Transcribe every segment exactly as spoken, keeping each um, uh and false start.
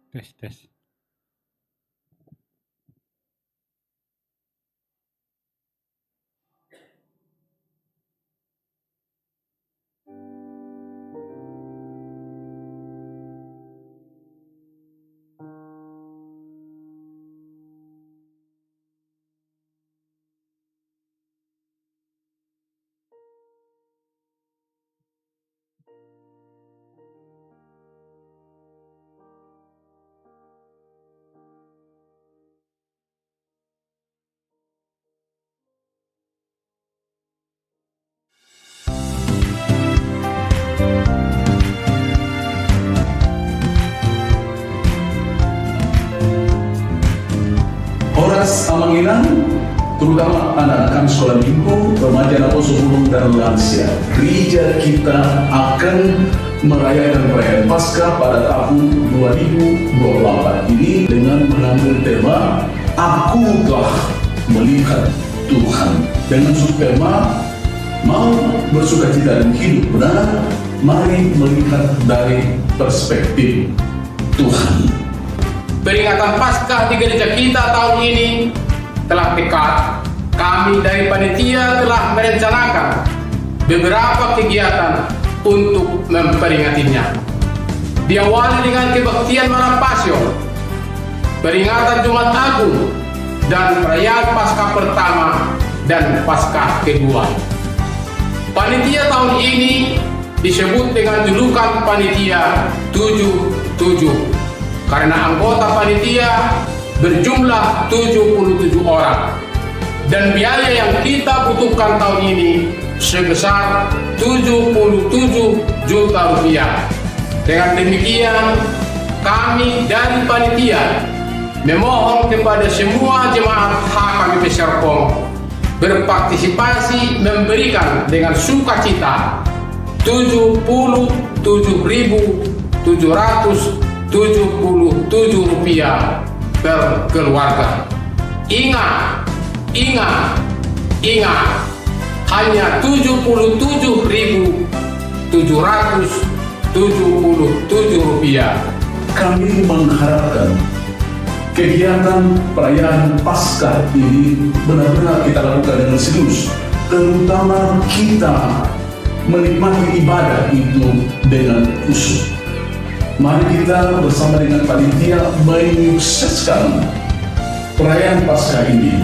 Tes, tes. Horas amang inang, terutama anak-anak kami sekolah minggu, remaja, naposo, bulung, dan lansia. Gereja kita akan merayakan perayaan Paskah pada tahun dua ribu dua puluh empat ini dengan mengambil tema Aku Telah Melihat Tuhan, dengan subtema Mau Bersukacita dan Hidup Benar, mari melihat dari perspektif Tuhan. Peringatan Paskah di gereja kita tahun ini telah dekat. Kami dari panitia telah merencanakan beberapa kegiatan untuk memperingatinya. Diawali dengan kebaktian malam Pasio, peringatan Jumat Agung, dan perayaan Paskah pertama dan Paskah kedua. Panitia tahun ini disebut dengan julukan panitia tujuh tujuh, karena anggota panitia berjumlah tujuh puluh tujuh orang. Dan biaya yang kita butuhkan tahun ini sebesar tujuh puluh tujuh juta rupiah. Dengan demikian, kami dari panitia memohon kepada semua jemaat H K B P Serpong berpartisipasi memberikan dengan sukacita tujuh puluh tujuh ribu tujuh ratus tujuh puluh tujuh rupiah per keluarga. Ingat, ingat, ingat, hanya tujuh puluh tujuh ribu tujuh ratus tujuh puluh tujuh rupiah. Kami mengharapkan kegiatan perayaan Paskah ini benar-benar kita lakukan dengan serius, terutama kita menikmati ibadah itu dengan khusyuk. Mari kita bersama dengan panitia menyukseskan perayaan Paskah ini.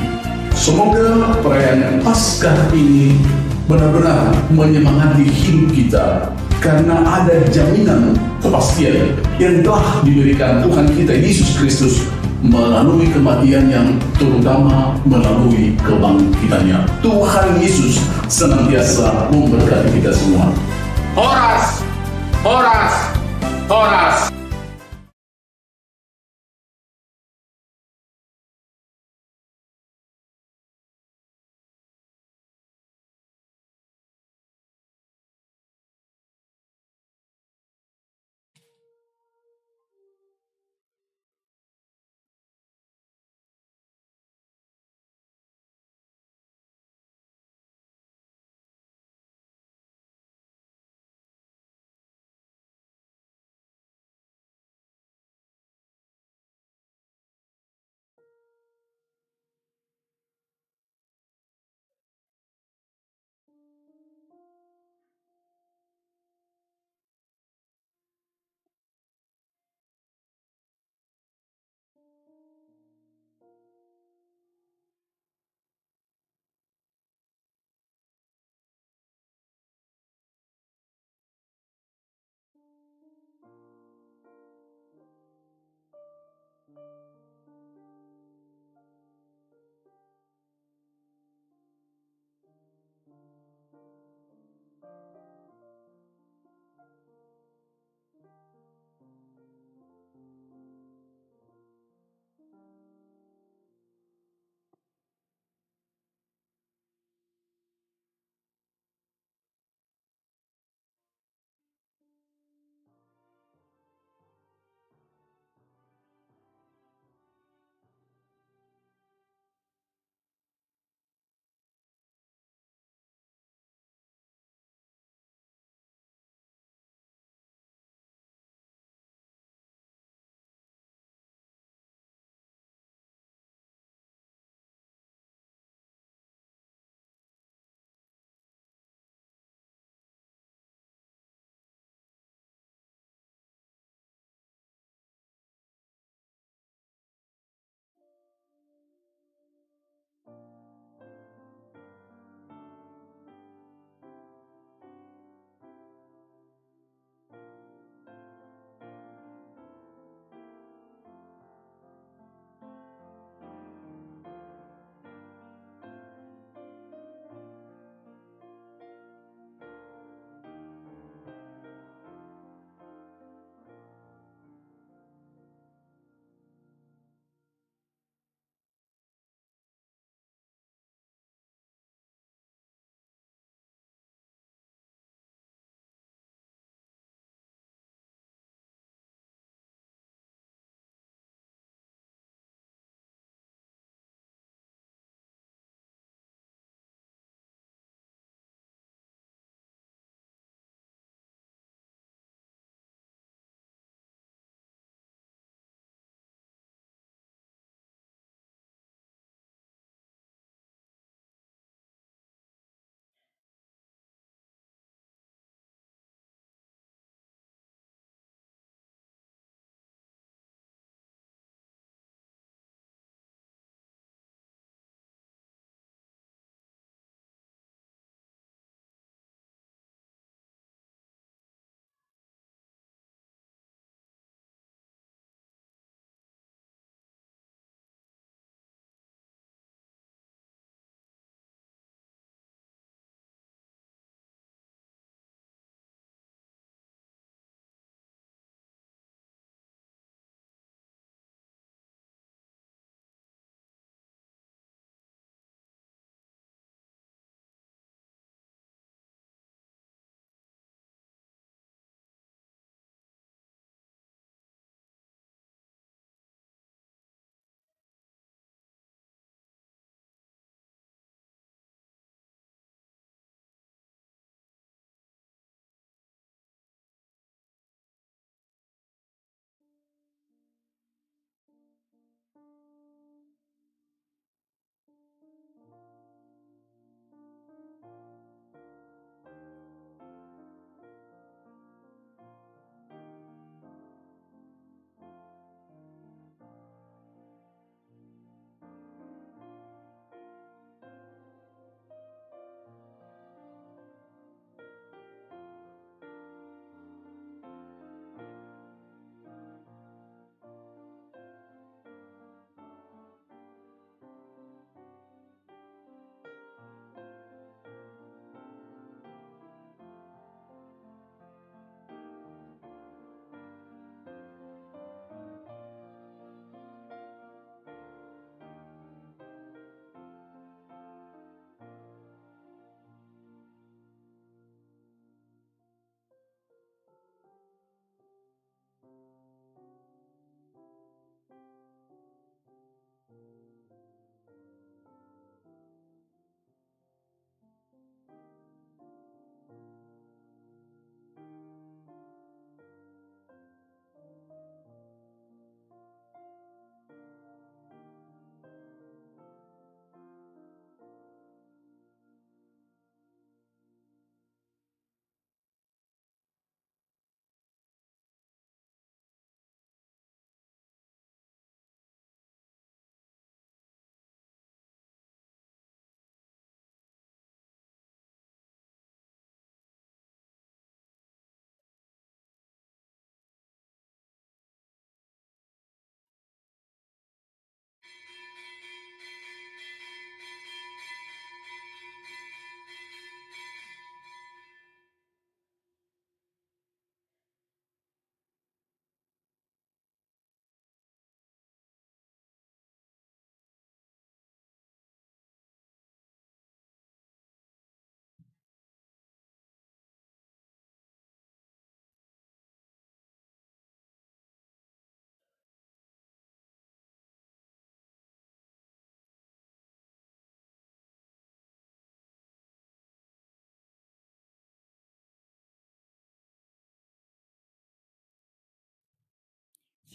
Semoga perayaan Paskah ini benar-benar menyemangati hidup kita, karena ada jaminan kepastian yang telah diberikan Tuhan kita Yesus Kristus melalui kematian-Nya, terutama melalui kebangkitan-Nya. Tuhan Yesus senantiasa memberkati kita semua. Horas, horas, horas.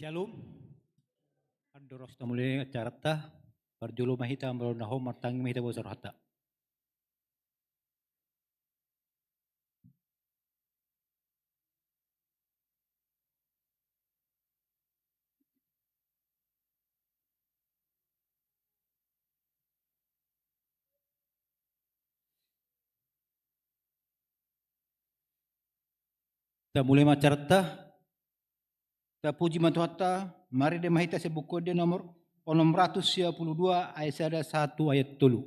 Shalom. Andorang so tamulai acaranta, parjolo ma hita martangiang, martangiang ma hita, boasa rohanta. Tamulai ma acaranta. Tapuji ma Tuhanta. Marende ma hita sian Buku Ende nomor onom ratus sia pulu dua, ayat sada sahat tu ayat tolu.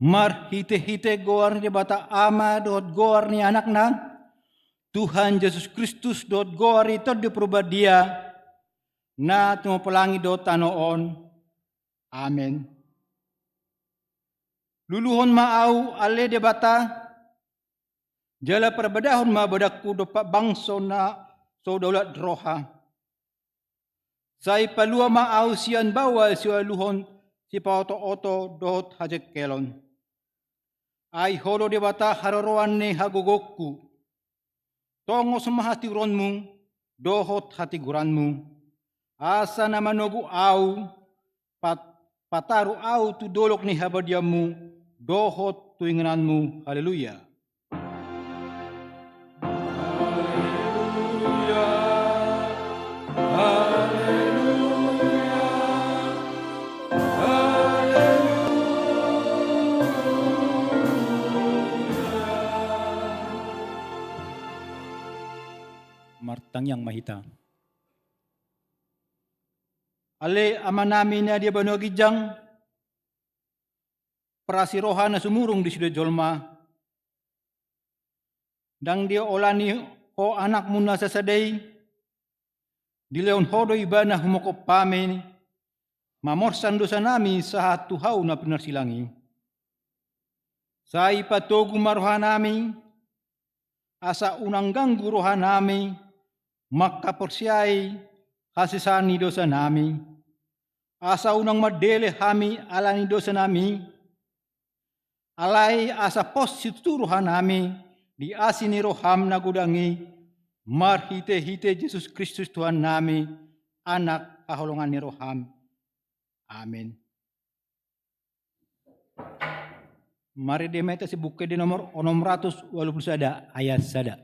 Marhitehite goar ni Debata Ama dohot goar ni Anakna, Tuhan Jesus Kristus, dohot goar ni Tondi Porbadia, na tumopa langit dohot tano on. Amen. Luluhon ma ahu, ale Debata, jala parbadahon ma badanku dompak bangso na so daulat roha. Sai palua ma ahu sian baoa sialuhon sipaotooto dohot hajengkelon. Ai Ho do Debata haroroan ni hagogoonku. Tongos ma hatiuronmu dohot hatigoranmu, asa na manogu ahu, pat-, pataru ahu tu dolok ni habadiaonmu dohot tu ingananmu. Haleluya. Haleluya. Haleluya. Haleluya. Martangiang ma hita. Ale Amanami na di banua ginjang, parasi roha na sumurung di sude jolma. Ndang diolani Ho Anakmu na sasada i, dilehon Ho do Ibana humongkop hami, mamorsan dosanami sahat tu hau na pinarsilang i. Sai patogu ma rohanami, asa unang ganggu rohanami mangkaporseai hasesaan ni dosanami, asa unang mandele hami ala ni dosanami, alai asa pos situtu rohanami di asi ni roham na godang i, marhitehite Jesus Kristus Tuhannami, Anak haholongan ni roham. Amen. Marende ma hita sian Buku Ende nomor onom ratus ualu pulu sada, ayat sada.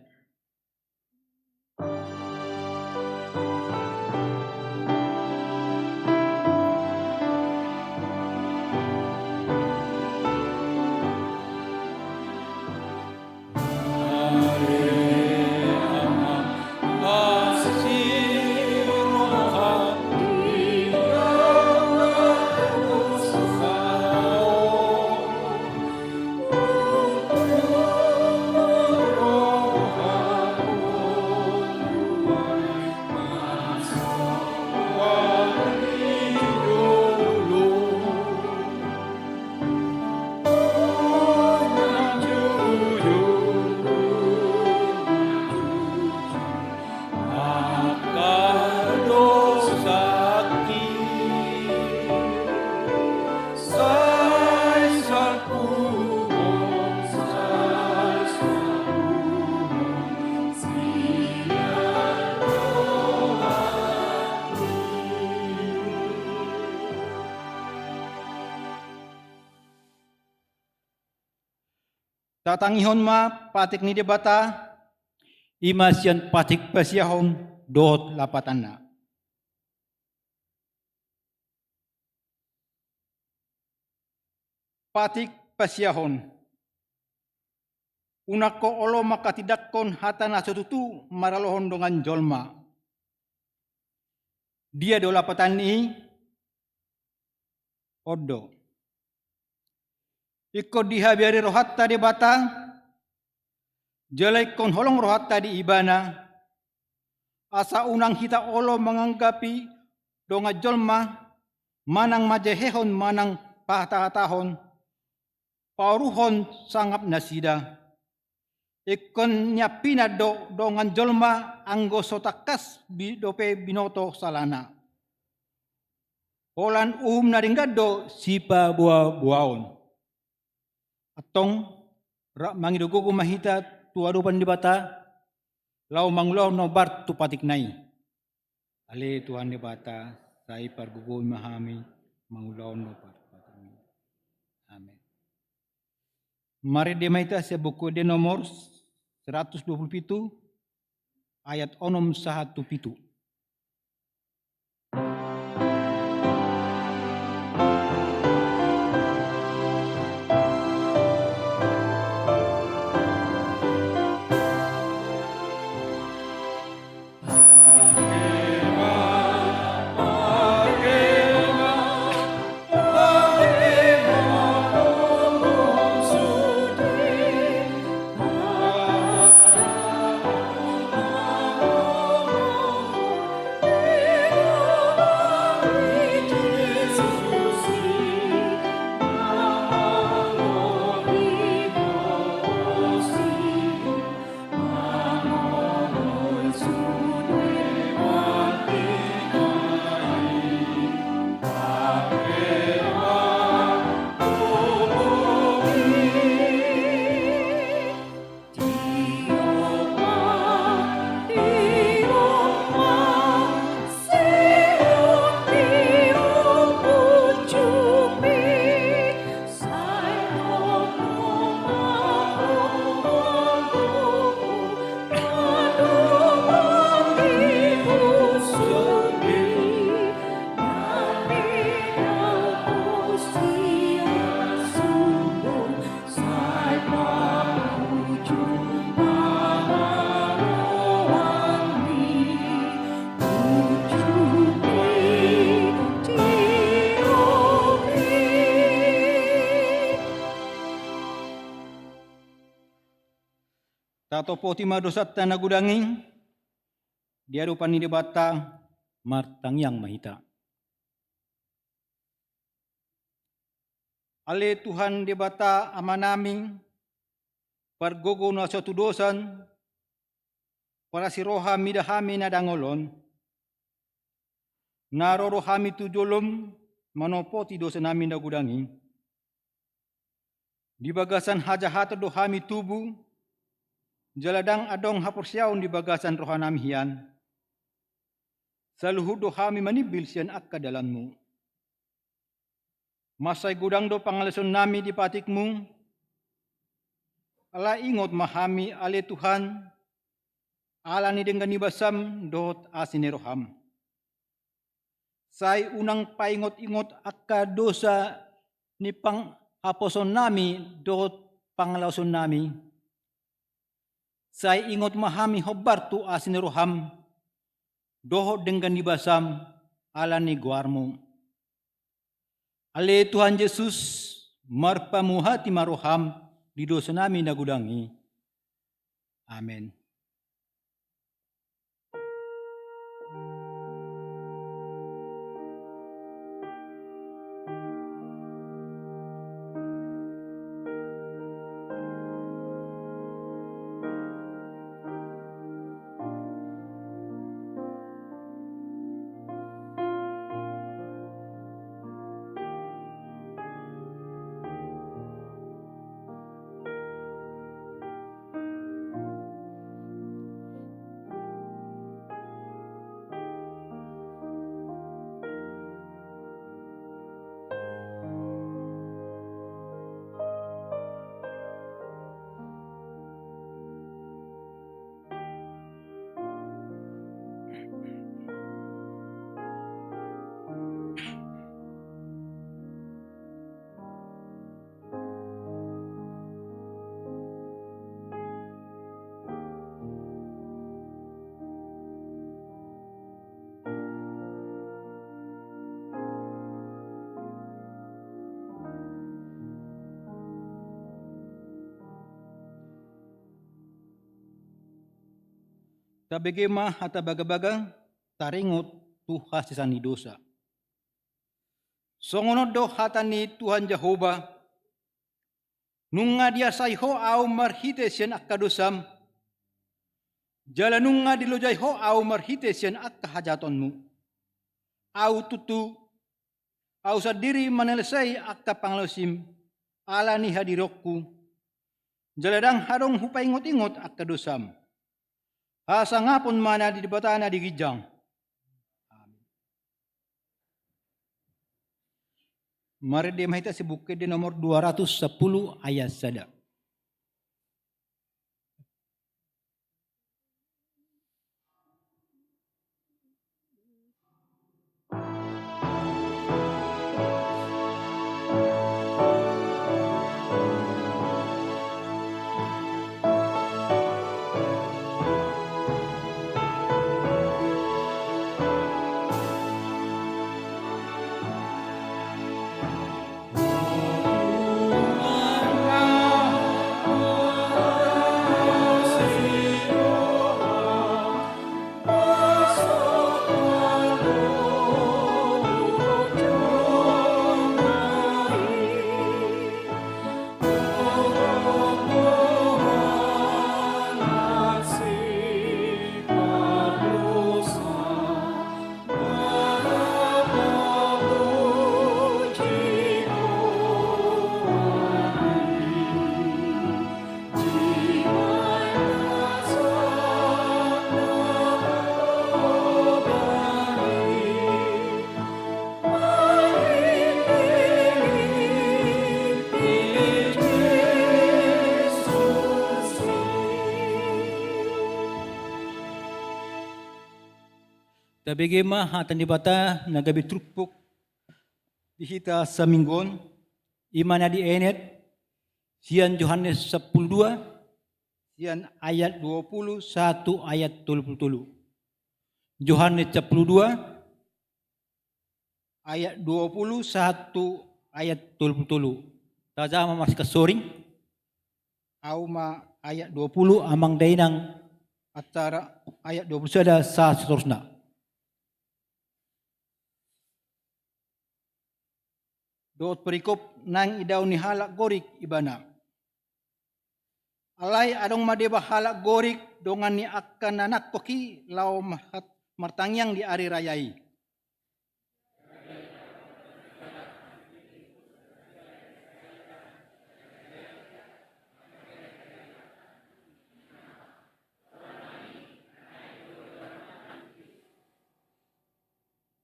Tatangihon ma patik ni Debata, i ma sian patik pasiahon dohot lapatanna. Patik pasiahon. Unang ho olo manghatindanghon hata na so tutu maralohon dongan jolma. Dia do lapatan ni i? On do. Ingkon dihabiari rohanta Debata, jala ingkon holong rohanta di Ibana, asa unang hita olo manganggapi dongan jolma, manang manjehehon manang pahatahatahon, paoruhon sangap nasida. Ingkon niampinan do dongan jolma anggo so tangkas bi-, dope binoto salana. Holan uhum na denggan do sipaboaboaon. Antong, rap mangido gogo ma hita tu adopan Debata, laho mangulahon na hombar tu patikna i. Ale Tuhan Debata, sai pargogoi ma hami mangulahon na hombar tu patikmi. Amen. Marende ma hita sian Buku Ende nomor seratus dua puluh pitu, ayat onom sahat tu pitu. Tatopoti ma dosanta na godang i di adopan ni Debata. Martangiang ma hita. Ale Tuhan Debata Amanami, pargogo na so tudosan, parasi roha mida hami na dangol on, na ro do hami tu jolom manopoti dosanami na godang i. Di bagasan hajahaton do hami tubu, jala ndang adong haporseaon di bagasan rohanami hian. Saluhut do hami manimbil sian angka dalanmu. Mansai godang do pangalosonnami di patikmu. Alai ingot ma hami ale Tuhan, ala ni denggan ni basam dohot asi ni roham. Sai unang paingot-ingot angka dosa ni panghaposoonnami dohot pangalaosonnami. Sai ingot ma hami hombar tu asi ni roham dohot denggan ni basam ala ni goarmu. Ale Tuhan Jesus, marpamuhati ma roham di dosanami na godang i. Amen. Tabege ma hata bagabaga taringot tu hasesaan ni dosa. Songon on do hata ni Tuhan Jahowa: Nunga diasai ho ahu marhite sian angka dosam, jala nunga dilojai ho ahu marhite sian angka hajahatonmu. Ahu tutu, ahu sandiri manalsai angka pangalaosim ala ni hadirionku, jala ndang adong hupaingot-ingot angka dosam. Hasangapon ma na di Debata na di ginjang. Amen. Marende ma hita sian Buku Ende nomor dua ratus sapuluh ayat sada. Tabege ma hata ni Debata na gabe turpuk di hita saminggu on, i ma na dienet sian Johannes sampulu dua, sian ayat dua puluh sahat tu ayat tolu puluh tolu. Johannes sampulu dua, ayat dua puluh sahat tu ayat tolu puluh tolu. Tajaha ma marsikansoring. Ahu ma ayat dua puluh, Amang Dainang, acara ayat dua puluh sada sahat seterusna. Dohot perikop naeng idaon ni halak Gorik ibana. Alai adong ma deba halak Gorik dongan ni angka na nangkok i laho marhat-, martangiang di ari raya i.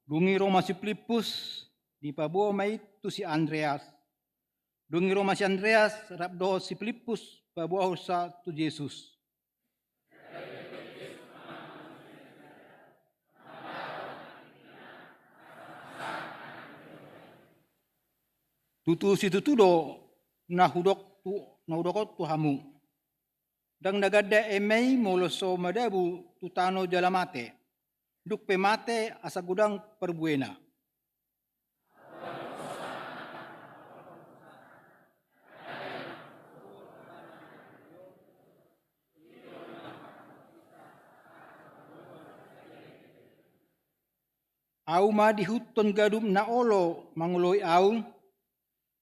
Dung i ro ma si Pilippus, dipaboa ma i tu si Andreas. Dung i ro ma si Andreas rap dohot si Pilippus paboahonsa tu Jesus. Tutu situtu do na hudok tu, na hudok on tu hamu. Ndang na ganda eme i molo so madabu tu tano jala mate. Dung pe mate asa godang parbuena. Ahu ma diihuthon ganup na olo mangoloi ahu,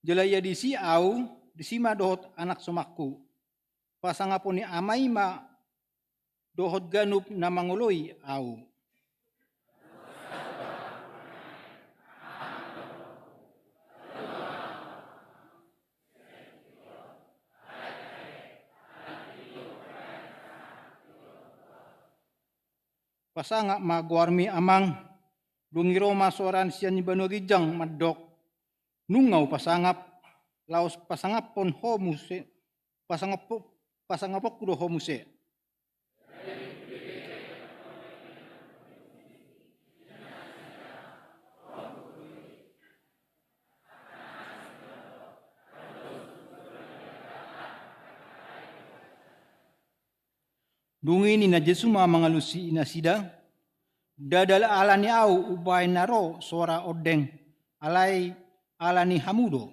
jala ia disi ahu, disi ma dohot anak somangku. Pasangapon ni Ama i ma dohot ganup na mangoloi ahu. Pasangap ma goarmi, Amang. Dung i ro ma soara sian banua ginjang mandok: Nunga hupasangap, laos pasangaphon ho muse, pasangapho-, pasangaphonku do ho muse. Dung i ninna Jesus ma mangalusi nasida: Ndada ala ni ahu umbahen na ro soara ondeng, alai ala ni hamu do.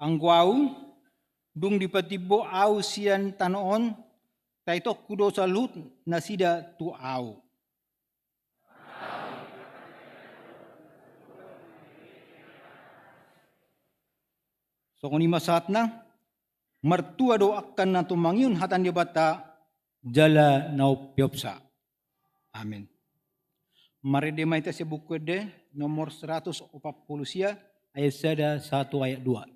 Anggo ahu, dung dipatimbo ahu sian tano on, taitongku do saluhut nasida tu ahu. Songon i ma sahatna. Martua do angka na tumangihon hata ni Debata jala na umpeopsa. Amen. Marende ma hita sian Buku Ende nomor seratus opat puluh sia, ayat sada sahat tu ayat dua.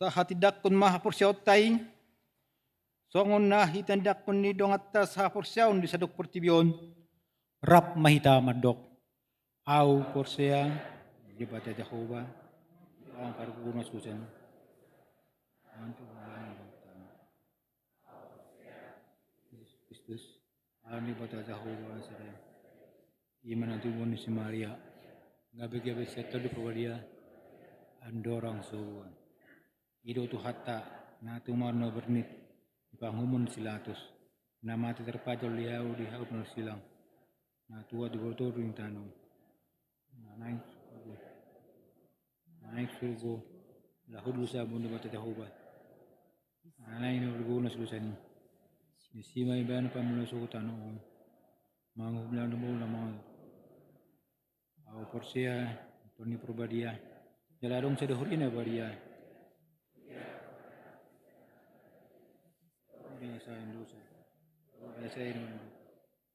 Tahatindangkon ma haporseaonta i, songon na hitindangkon ni donganta sahaporseaon di sandok portibi on. Rap ma hita mandok: Au porsea Debata Jahowa, Amang Parguru na susen. Antu Kristus, Amang Debata Jahowa sada. Ima na tubu ni si Maria, gabe-gabe setan di Parbadia, andorang sobuan. I do Tuhanta, na tumar na bernit, di panghumon si Latus, na mate tarpajal di hau di hau na silang, na tua di botor di tano. Na naeng surgo, naeng surgo, laho di sabun di mata Jahowa. Na naeng na urgo na sulusan. Di sima ibana pamula sogo tano. Manguhum lang demo lamang. Au porsea, Tuhan ni Parbadia. Jala adong sada huria na badia. Dia saya dosa. Dia saya dosa.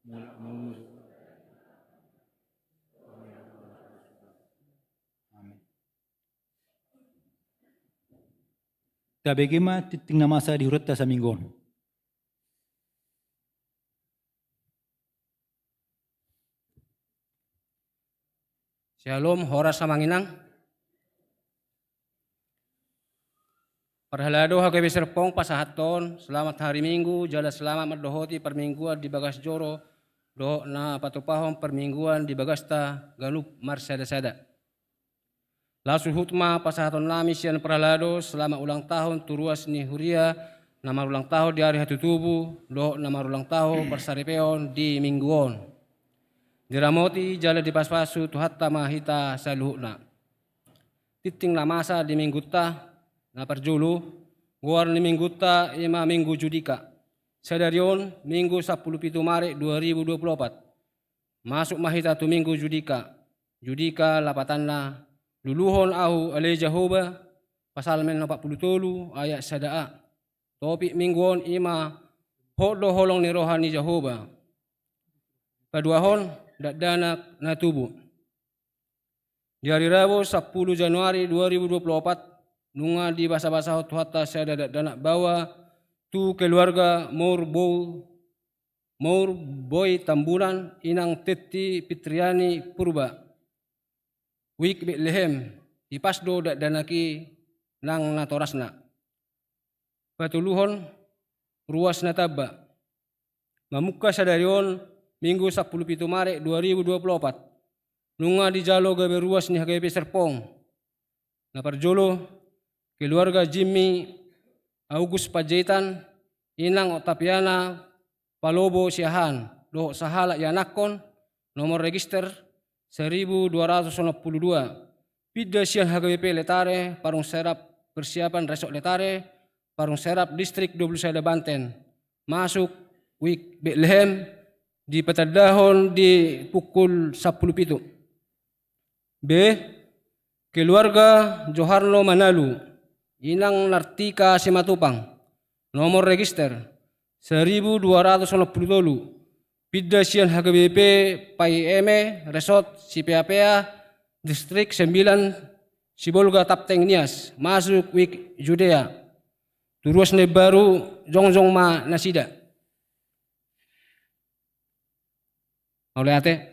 Mula mau. Amin. Tabege ma tingting na masa di huretta saminggu on. Shalom, horas amang inang. Parhalado H K B P Serpong pasahathon selamat hari Minggu, jala selamat mandohoti parmingguan di bagas joro, dohot na patupahon parmingguan di bagasta ganup marsada-sada. Laos huhut ma pasahaton nami sian parhalado selamat ulang tahun tu ruas ni huria na marulang tahun di ari hatutubu, dohot na marulang tahun parsaripeon di minggu on. Diramoti jala dipasu-pasu Tuhanta ma hita saluhutna. Tingting na masa di minggunta, na parjolo, goar ni minggunta ima Minggu Judika. Sadari on, Minggu sampulu pitu Maret dua ribu dua puluh opat. Masuk ma hita tu Minggu Judika. Judika lapatanna, luluhon ahu ale Jahowa, Psalmen opat pulu tolu ayat sada a. Topik minggu on ima, hot do holong ni roha ni Jahowa. Paduahon, dakdanak na tubu. Di ari Rabu sampulu Januari dua ribu dua puluh opat, nunga dibasa-basahon Tuhanta sada dakdanak baoa tu keluarga Mour Bou, Mour Boi Tambunan, inang Tetti Fitriani Purba, Wik Betlehem, dipas do dakdanak i nang natorasna. Patoluhon, ruas na tamba. Mamungka sadari on, Minggu sampulu pitu Maret dua ribu dua puluh opat, nunga dijalo gabe ruas ni H K B P Serpong. Na parjolo, keluarga Jimmy August Panjaitan, inang Octaviana Palobo Siahaan, dohot sahalak ianakhon, nomor register seribu dua ratus onom pulu dua. Pinda sian H K B P Letare, Parung Serap, persiapan Resort Letare, Parung Serap, Distrik dua pulu sada Banten. Masuk Wik Betlehem, dipatandahon di pukul sampulu pitu. B. Keluarga Joharno Manalu, inang Nartika Simatupang, nomor register seribu dua ratus onom pulu tolu, pinda sian H K B P Paieme Resort Sipeapea, Distrik sembilan, Sibolga Tapteng Nias, masuk Wik Judea. Tu ruas na imbaru, jongjong ma nasida. Mauliate.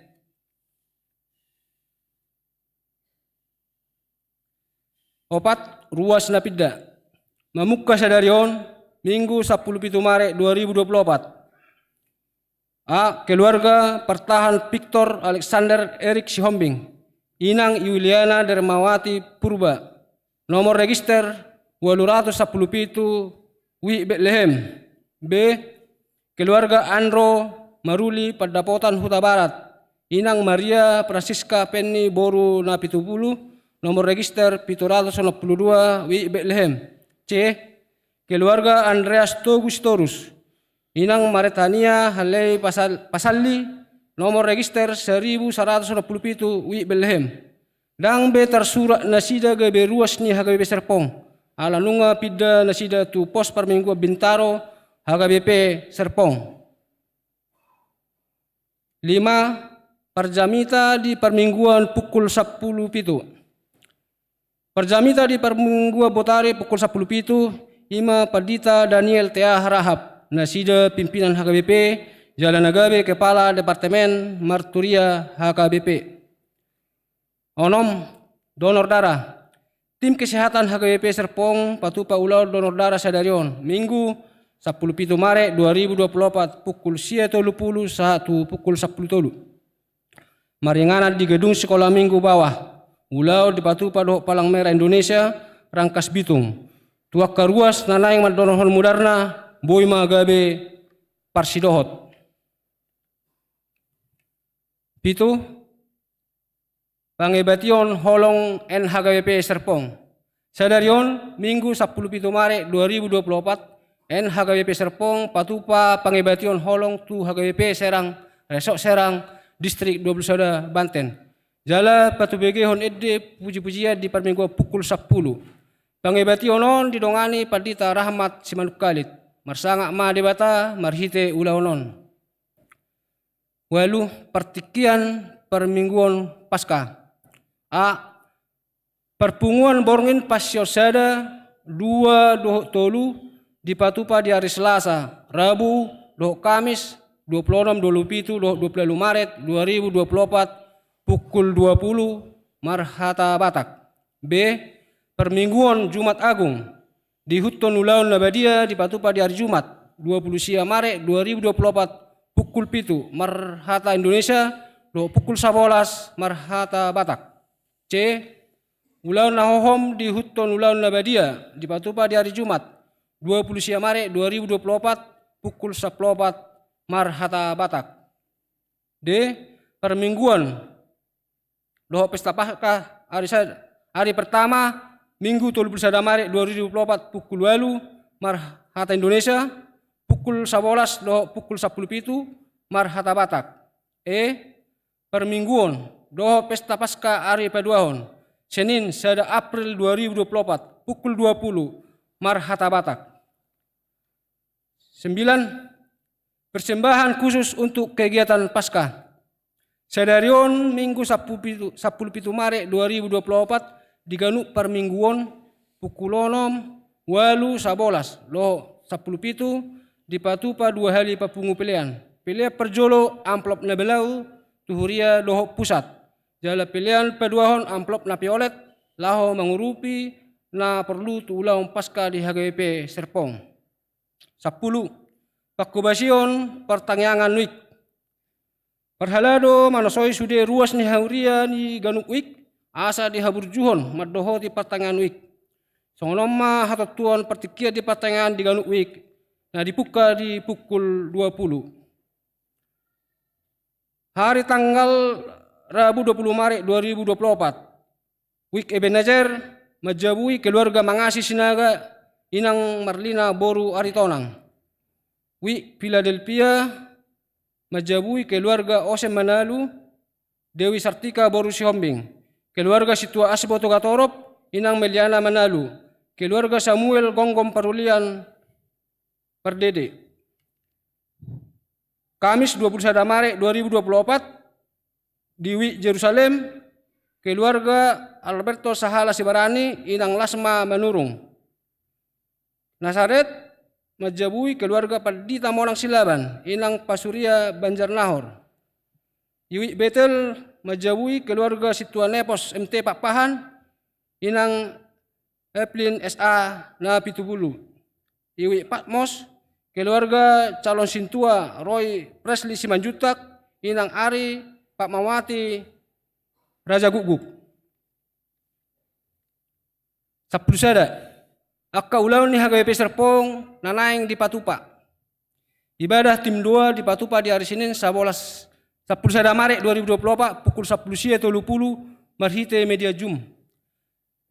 Opat, ruas na pinda. Mamungka sadari on, Minggu sampulu pitu Maret dua ribu dua puluh opat. A. Keluarga partahan Victor Alexander Erik Sihombing, inang Yuliana Dermawati Purba, nomor register ualu ratus sampulu pitu, Wik Betlehem. B. Keluarga Andro Maruli Pandapotan Hutabarat, inang Maria Francisca Penny boru Napitupulu, nomor register pitu ratus onom pulu dua, Wik Betlehem. C. Keluarga Andreas Togu Sitorus, inang Maretania Halei Pasal-, Pasalli, nomor register seribu saratus onom pulu pitu, Wik Betlehem. Ndang be tarsurat nasida gabe ruas ni H K B P Serpong, ala nunga pinda nasida tu pos parmingguan Bintaro, H K B P Serpong. Lima, parjamita di parmingguan pukul sampulu pitu. Parjamita di parmingguan Botari pukul sampulu pitu, ima Pandita Daniel T A Harahap, nasida pimpinan H K B P, jala na gabe kepala departemen marturia H K B P. Onom, donor darah. Tim kesehatan H K B P Serpong patupa ulaon donor darah sadari on, Minggu, sampulu pitu Maret dua ribu dua puluh opat, pukul sia tolu pulu sahat tu pukul sampulu tolu. Maringanan di gedung Sekolah Minggu Bawah. Ulaon dipatupa dohot Palang Merah Indonesia, Rangkas Bitung. Tu angka ruas na naeng mandonorhon mudarna, boi ma gabe parsidohot. Pitu, pangebation holong N H K B P Serpong. Sadari on, Minggu sampulu pitu Maret dua ribu dua puluh opat, N H K B P Serpong patupa pangebation holong tu H K B P Serang, Resort Serang, Distrik dua puluh sada Banten. Jala patubegehon ende puji-pujian di parmingguan pukul sampulu. Pangebation on didongani Pandita Rahmat Simanungkalit. Marsangap ma Debata marhite ulaon on. Ualu, partingkian parmingguon Paskah. A, parpunguan borngin Passion sada, dua dohot tolu dipatupa di ari Selasa, Rabu dohot Kamis, dua pulu onom, dua pulu pitu dohot dua pulu ualu Maret dua ribu dua pulu opat, pukul dua pulu, marhata Batak. B, parmingguon Jumat Agung, diihuthon ulaon na badia dipatupa di ari Jumat, dua pulu sia Maret dua ribu dua pulu opat, pukul pitu marhata Indonesia, dohot pukul sabolas marhata Batak. C, ulaon na hohom diihuthon ulaon na badia dipatupa di ari Jumat, dua pulu sia Maret dua ribu dua pulu opat, pukul sampulu opat marhata Batak. D, parmingguon dohot pesta Paskah ari sa-, ari pertama, Minggu tolu pulu sada Maret dua ribu dua pulu opat, pukul ualu marhata Indonesia, pukul sabolas dohot pukul sampulu pitu marhata Batak. E, parmingguon dohot pesta Paskah ari paduahon, Senin, sada April dua ribu dua pulu opat, pukul dua pulu marhata Batak. Sembilan, persembahan khusus untuk kegiatan Paskah. Sadari on, Minggu sampulu pitu, sampulu pitu Maret dua ribu dua pulu opat, di ganup parmingguon, pukul onom, ualu, sabolas dohot sampulu pitu, dipatupa dua hali papungu pelean. Pelean parjolo amplop na belau tu huria dohot pusat. Jala pelean paduahon amplop na piolet, laho mangurupi na porlu tu ulaon Paskah di H K B P Serpong. Sampulu, pangkobasion partangiangan wijk. Parhalado manosoi sude ruas ni huria di ganup wijk, asa dihaburjuhon mandohoti partangiangan wijk. Songon on ma hatontuon partingkian di partangiangan di ganup wijk, na dipungka di pukul dua pulu. Hari tanggal Rabu dua pulu Maret dua ribu dua pulu opat. Wijk Ebenezer, manjabui keluarga Mangasi Sinaga, Inang Marlina boru Aritonang. Wijk Philadelphia, manjabui keluarga Osen Manalu, Dewi Sartika boru Sihombing. Keluarga Sintua Asbo Togatorop, Inang Meliana Manalu. Keluarga Samuel Gonggong Parulian Pardede. Kamis dua pulu sada Maret dua ribu dua pulu opat, di Wijk Jerusalem, keluarga Alberto Sahala Sibarani, Inang Lasma Manurung. Nasaret, manjabui keluarga Pandita Monang Silaban, Inang Pasuria Banjarnahor. Di Wijk Betel, manjabui keluarga Sintua Nepos M T Pakpahan, Inang Evelyn S A Napitupulu. Di Wijk Patmos, keluarga calon sintua Roy Presley Simanjuntak, Inang Ari Fatmawati Rajagukguk. Sampulu sada, angka ulaon ni H K B P Serpong na naeng dipatupa. Ibadah tim doa dipatupa di ari Senin, sabolas, sampulu sada Maret dua ribu dua pulu opat, pukul sampulu sia tolu pulu, marhite media Zoom.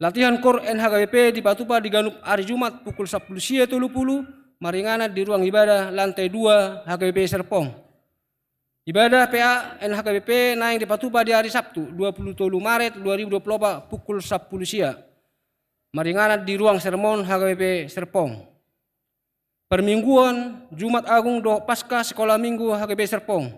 Latihan kor N H K B P dipatupa di ganup ari Jumat pukul sampulu sia tolu pulu, maringanan di ruang ibadah lantai dua H K B P Serpong. Ibadah P A N H K B P naeng dipatupa di ari Sabtu, dua pulu tolu Maret dua ribu dua pulu opat, pukul sampulu sia. Maringanan di ruang sermon H K B P Serpong. Parmingguon, Jumat Agung dohot Paskah Sekolah Minggu H K B P Serpong.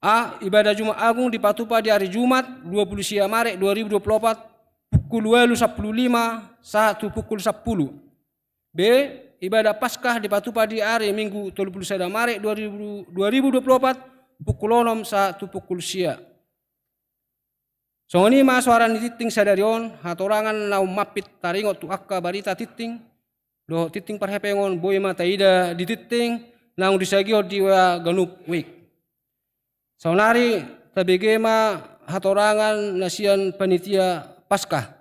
A, ibadah Jumat Agung dipatupa di ari Jumat, dua pulu sia Maret dua ribu dua pulu opat, pukul ualu sampulu lima sahat tu pukul sampulu. B, ibadah Paskah dipatupa di ari Minggu tolu pulu sada Maret dua ribu, dua ribu dua pulu opat, pukul onom sahat tu pukul sia. Songon i ma soara ni tingting sadari on, hatorangan na ummampit taringot tu angka barita tingting dohot tingting parhepengon, boi ma taida di tingting naung disagihon di W A ganup week. Saonari tabege ma hatorangan na sian panitia Paskah.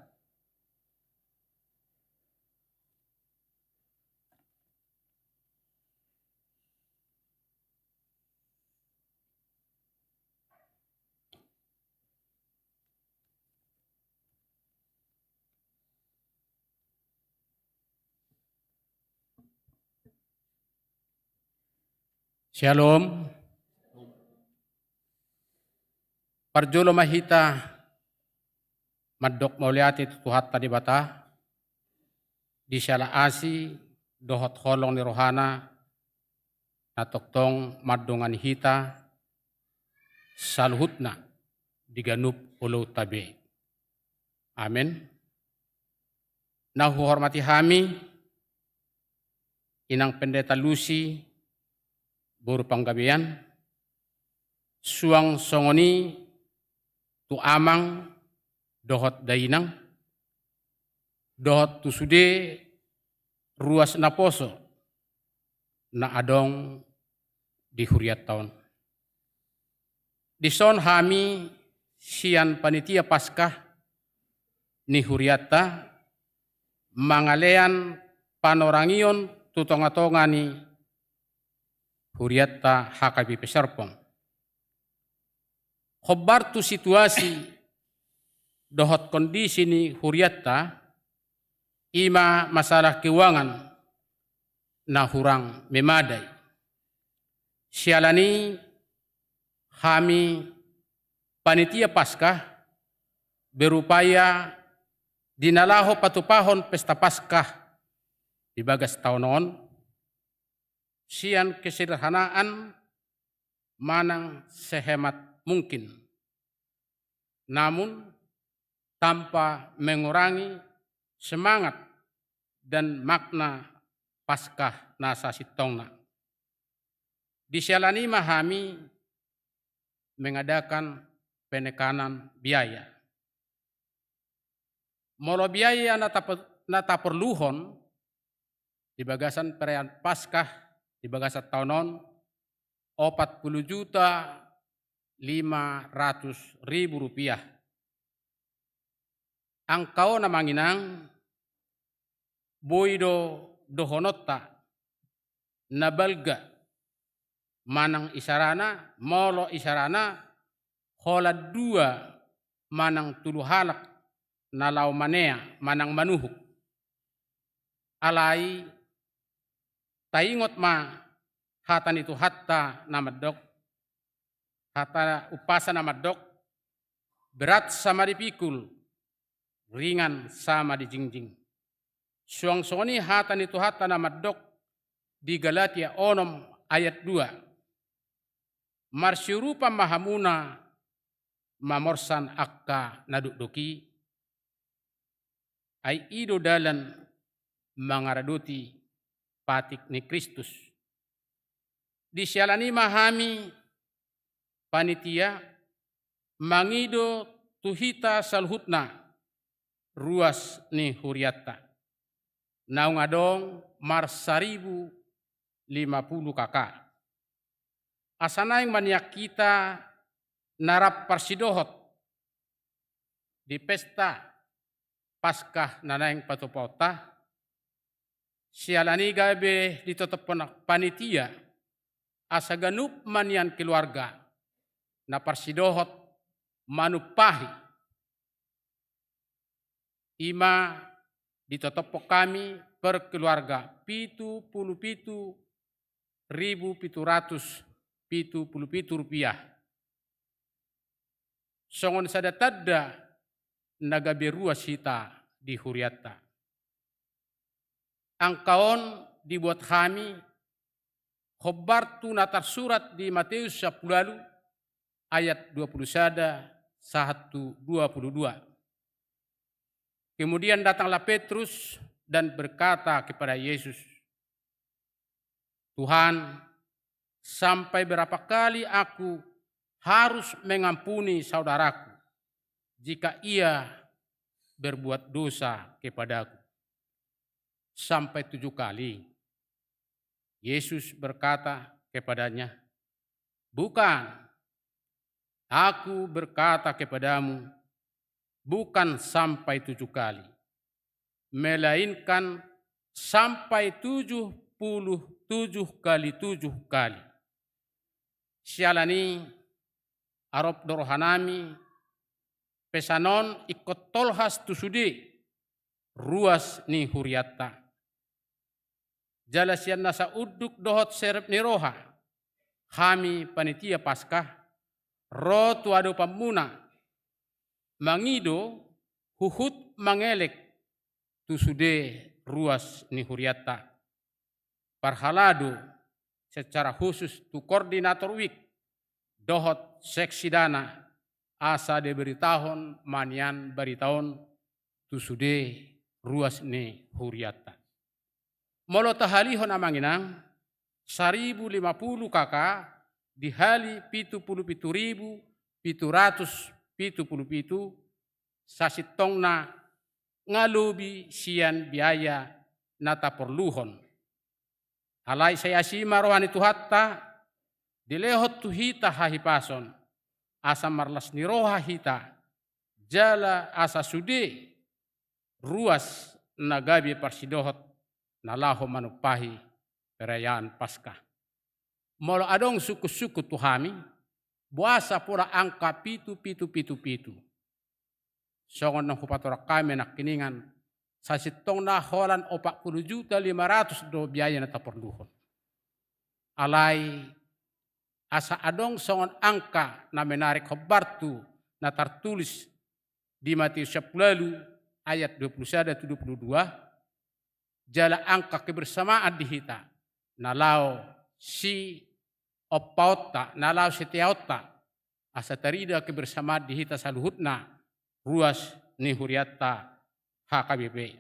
Syalom. Parjolo ma hita mandok mauliate tu Tuhanta Debata, di siala asi dohot holong ni rohana, na tongtong mandongani hita saluhutna di ganup oloanta be. Amen. Na huhormati hami, Inang Pendeta Lusi, boru Panggabean, suang songon i tu amang dohot dainang, dohot tu sude ruas naposo na adong di hurianta on. Dison hami sian panitia Paskah ni hurianta mangalean panorangion tu tongatonga ni hurianta H K B P Serpong. Hombar tu situasi dohot kondisi ni hurianta, i ma masalah keuangan na hurang memadai. Siala ni i hami panitia Paskah berupaya di na laho patupahon pesta Paskah di bagas taon on, sian kesederhanaan manang sehemat mungkin, namun tanpa mengurangi semangat dan makna Paskah na sasintongna. Di siala ni i ma hami mengadakan penekanan biaya. Molo biaya na tape-, na taporluhon di bagasan perayaan Paskah di bagasan taon on, opat pulu juta lima ratus ribu rupiah. Angka on, amang inang, boi do dohononta na balga manang isarana, molo isarana holan dua manang tolu halak na laho manea manang manuhuk. Alai taingot ma hata ni Tuhanta na mandok, hata umpasa na mandok, berat sama dipikul, ringan sama dijingjing. Suang songon i hata ni Tuhanta na mandok di Galatia onom ayat dua: Marsiurupan ma hamuna mamorsan angka na dokdok i, ai i do dalan mangaradoti patik ni Kristus. Di siala ni i ma hami panitia mangido tu hita saluhutna ruas ni hurianta, naung adong marsaribu lima pulu K K. Asa naeng ma nian hita na rap parsidohot di pesta Paskah na naeng patupaonta, siala ni i gabe ditotophon panitia, asa ganup ma nian keluarga na parsidohot manumpahi. I ma ditotophon hami per keluarga pitu pulu pitu ribu pitu ratus pitu pulu pitu rupiah. Songon sada tanda na gabe ruas hita di hurianta. Angka on dibuat hami hombar tu na tarsurat di Mateus sampulu ualu ayat dua pulu sada sahat tu dua pulu dua. Kemudian datanglah Petrus dan berkata kepada Yesus, "Tuhan, sampai berapa kali aku harus mengampuni saudaraku jika ia berbuat dosa kepadaku sampai tujuh kali?" Yesus berkata kepadanya, "Bukan, Aku berkata kepadamu, bukan sampai tujuh kali, melainkan sampai tujuh puluh tujuh kali tujuh kali." Siala ni i, arop do rohanami pesan on ingkon tolhas tu sude ruas ni hurianta. Jala sian nasa unduk dohot serep ni roha, hami panitia Paskah ro tu adopanmuna, mangido huhut mangelek tu sude ruas ni hurianta. Parhalado secara khusus tu koordinator wik dohot seksi dana, asa diberitahon ma nian barita on tu sude ruas ni hurianta. Molo tahalihon, amang inang, saribu lima puluh K K dihali pitu puluh pitu ribu pitu ratus pitu puluh pitu, sasintongna nga lobi sian biaya na taporluhon. Alai sai asi ma roha ni Tuhanta, dilehon tu hita hahipason, asa marlas ni roha hita, jala asa sude ruas na gabe parsidohot na laho manumpahi perayaan Paskah. Molo adong sungkun-sungkun tu hami, boasa pola angka pitu pitu pitu pitu? Songon na hupatorang hami nangkiningan, sasintongna holan opat puluh juta lima ratus do biaya na taporluhon. Alai asa adong songon angka na menarik hombar tu na tartulis di Matius sampulu ualu ayat dua puluh sada tu dua puluh dua, jala angka kebersamaan di hita na laho siompaonta, na laho siteaonta, asa tarida kebersamaan di hita saluhutna ruas ni hurianta H K B P.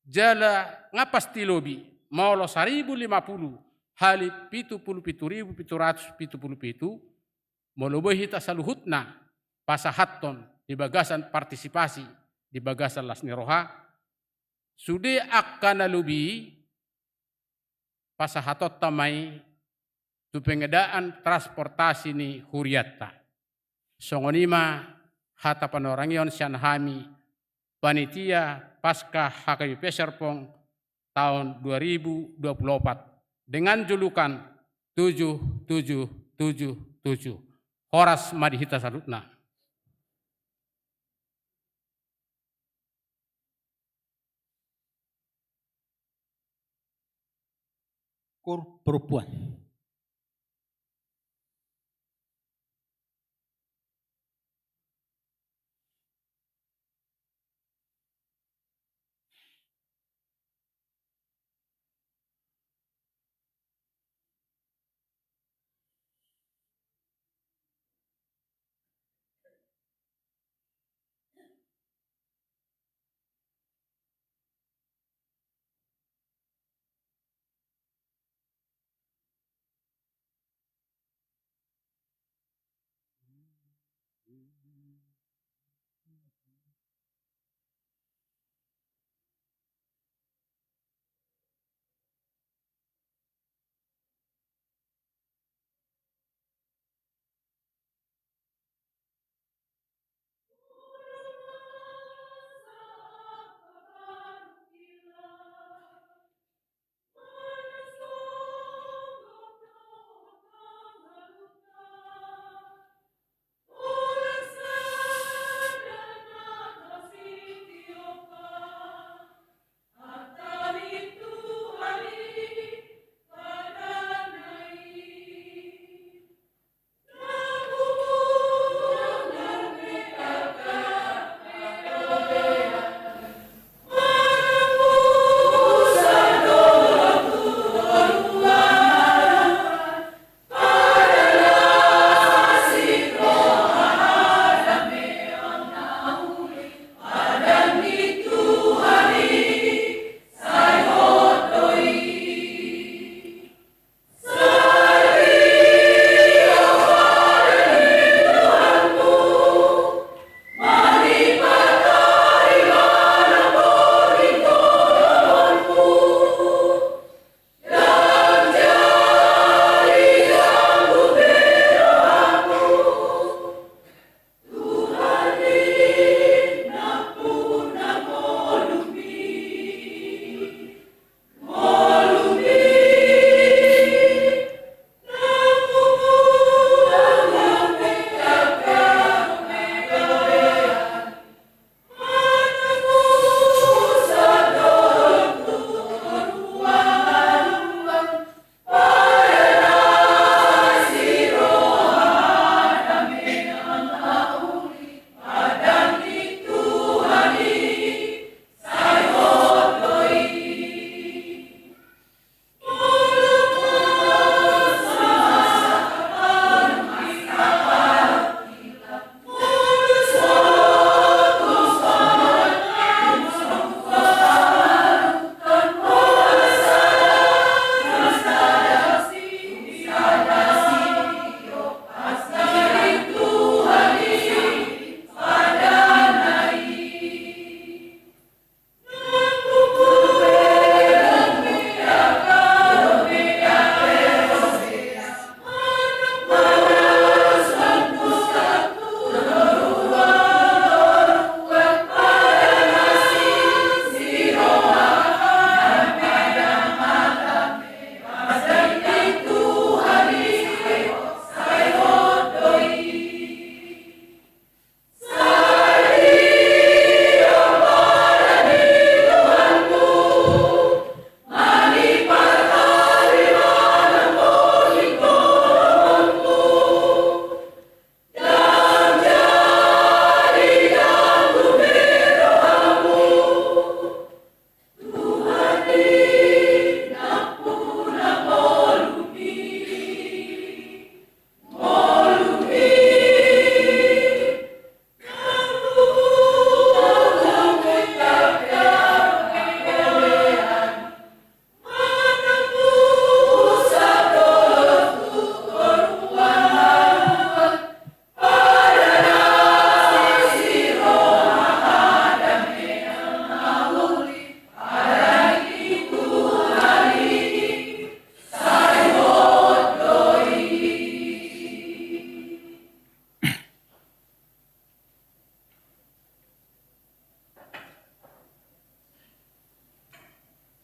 Jala nga pasti lobi, molo saribu lima puluh hali pitu puluh pitu ribu pitu ratus pitu puluh pitu, molo boi hita saluhutna pasahathon di bagasan partisipasi, di bagasan las ni roha, sude angka na lobi i pasahatonta ma i tu pengadaan transportasi ni hurianta. Songon i ma hata panorangion sian hami, panitia Paskah H K B P Serpong tahun dua ribu dua puluh opat, dengan julukan tujuh tujuh tujuh tujuh. Horas ma di hita saluhutna. Kor perempuan.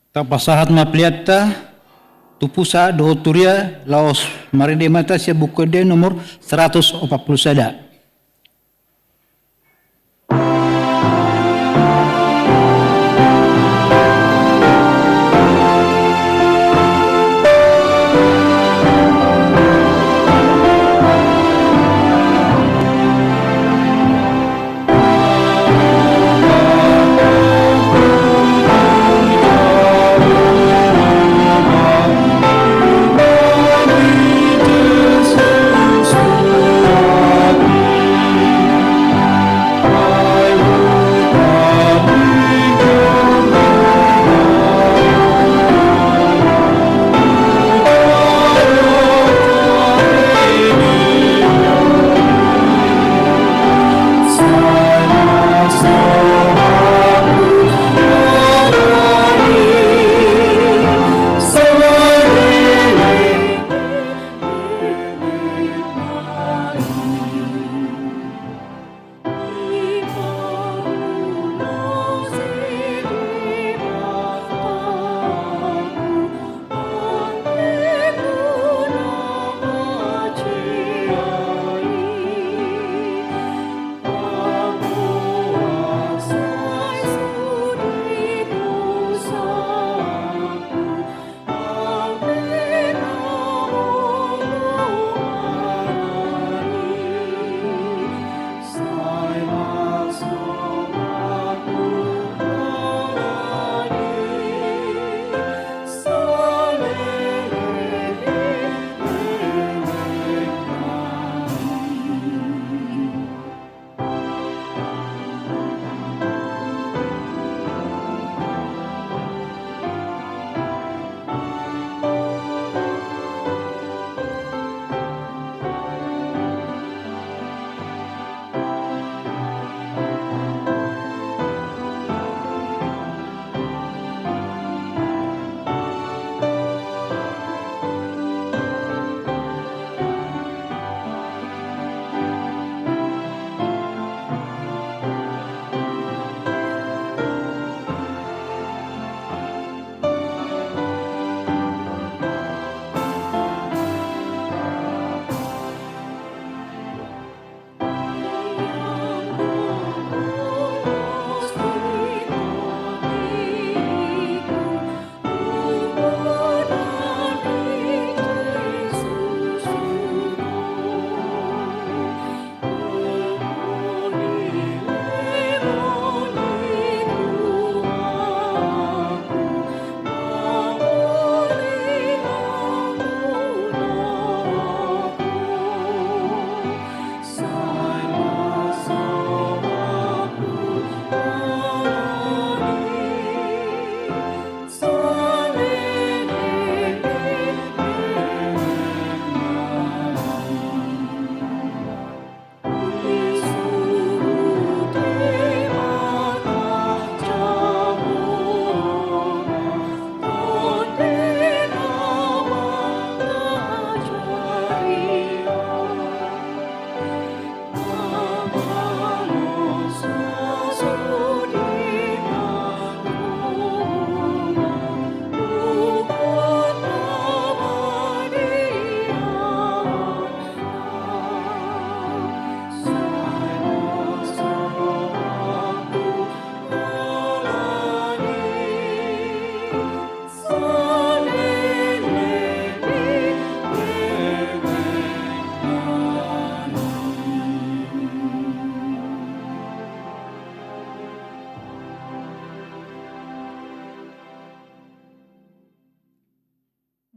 Tapasahat ma peleanta tu pusat dohot tu huria, laos marende ma hita sian Buku Ende nomor seratus opat puluh sada.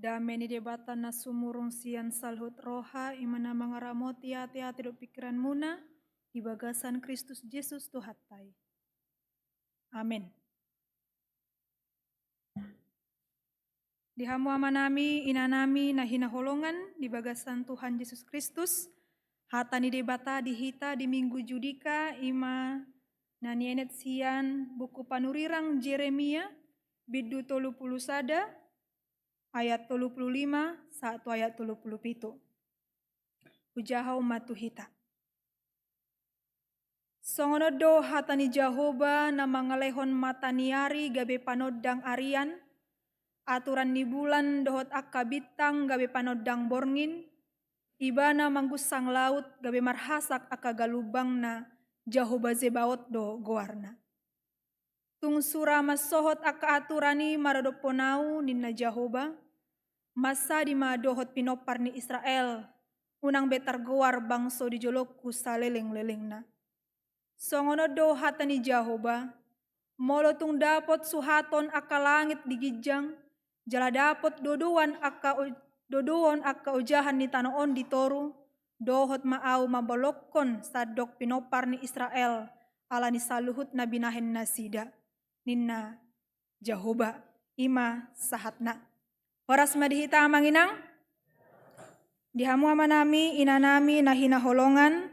Dame ni Debata na sumurung sian saluhut roha, i ma na mangaramoti ateate dohot pingkiranmuna di bagasan Kristus Jesus Tuhanta i. Amen. Di hamu amanami, inanami na hinaholongan di bagasan Tuhan Jesus Kristus, hata ni Debata di hita di Minggu Judika, i ma na nienet sian buku panurirang Jeremia, bindu tolu pulu sada, ayat tolu pulu lima sahat tu ayat tolu pulu pitu. Hujahahon ma tu hita. Songon on do hata ni Jahowa na mangalehon mata ni ari gabe panondang arian, Aturan ni bulan dohot angka bintang gabe panondang borngin, Ibana manggunsang laut gabe marhasak angka galumbangna, Jahoba Zebaot do goarna. Tung sura mansohot angka aturan i maradophon ahu, ninna Jahoba, mansadi ma dohot pinompar ni Israel, unang be targoar bangso di jolongku saleleng-lelengna. Songon on do hata ni Jahoba, molo tung dapot suhaton angka langit di ginjang, jala dapot dodoan angka o-, dodoon angka ojahan ni tano on di toru, dohot ma ahu mambolongkon sandok pinompar ni Israel, ala ni saluhut na binahen nasida, ninna Jahoba, i ma sahatna. Horas ma di hita amang inang. Di hamu amanami, inanami, na hinaholongan,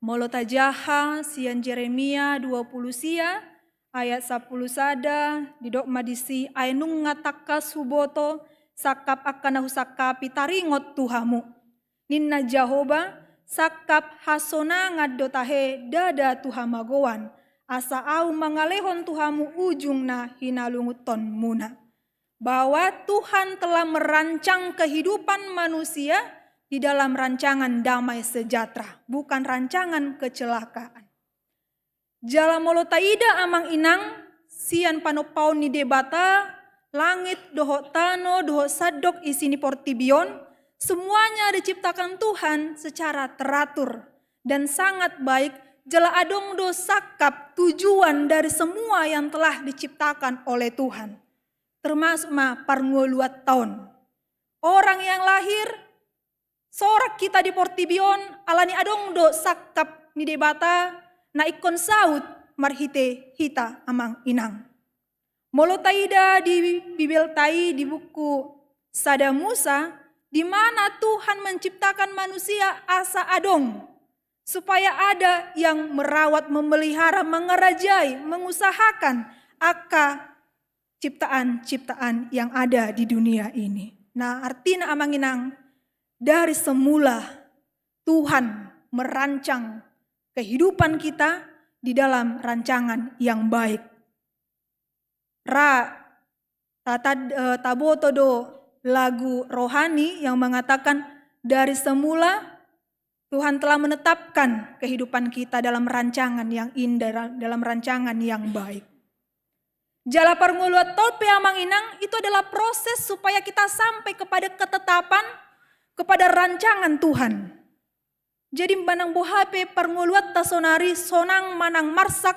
molo tajaha sian Jeremia dua pulu sia, ayat sampulu sada, didok ma disi, ai nunga tangkas huboto, sangkap angka na husangkapi taringot tu hamu. Ninna Jahoba, sangkap hasonangan do tahe ndada tu hamagoan, asa ahu mangalehon tu hamu ujung na hinalungunhonmuna. Bahwa Tuhan telah merancang kehidupan manusia di dalam rancangan damai sejahtera, bukan rancangan kecelakaan. Jala molo taida amang inang, sian panompaon ni Debata, langit dohot tano dohot sandok isi ni portibi on, semuanya diciptakan Tuhan secara teratur dan sangat baik, jala adong do sangkap tujuan dari semua yang telah diciptakan oleh Tuhan. Termasuk ma parngoluanta on. Orang yang lahir, sorang hita di portibi on, ala ni adong do sangkap ni Debata na ingkon saut marhite hita amang inang. Molo taida di Bibelta i di buku Sada Musa, di mana Tuhan menciptakan manusia asa adong, supaya ada yang merawat, memelihara, mengerajai, mengusahakan angka ciptaan-ciptaan yang ada di dunia ini. Nah, artina amang inang, dari semula Tuhan merancang kehidupan kita di dalam rancangan yang baik. Ra, tatad-, eh, taboto do lagu rohani yang mengatakan, dari semula Tuhan telah menetapkan kehidupan kita dalam rancangan yang indah, dalam rancangan yang baik. Jala parngoluanta on pe amang inang, itu adalah proses supaya kita sampai kepada ketetapan, kepada rancangan Tuhan. Jadi manang boha pe parngoluanta sonari, sonang manang marsak,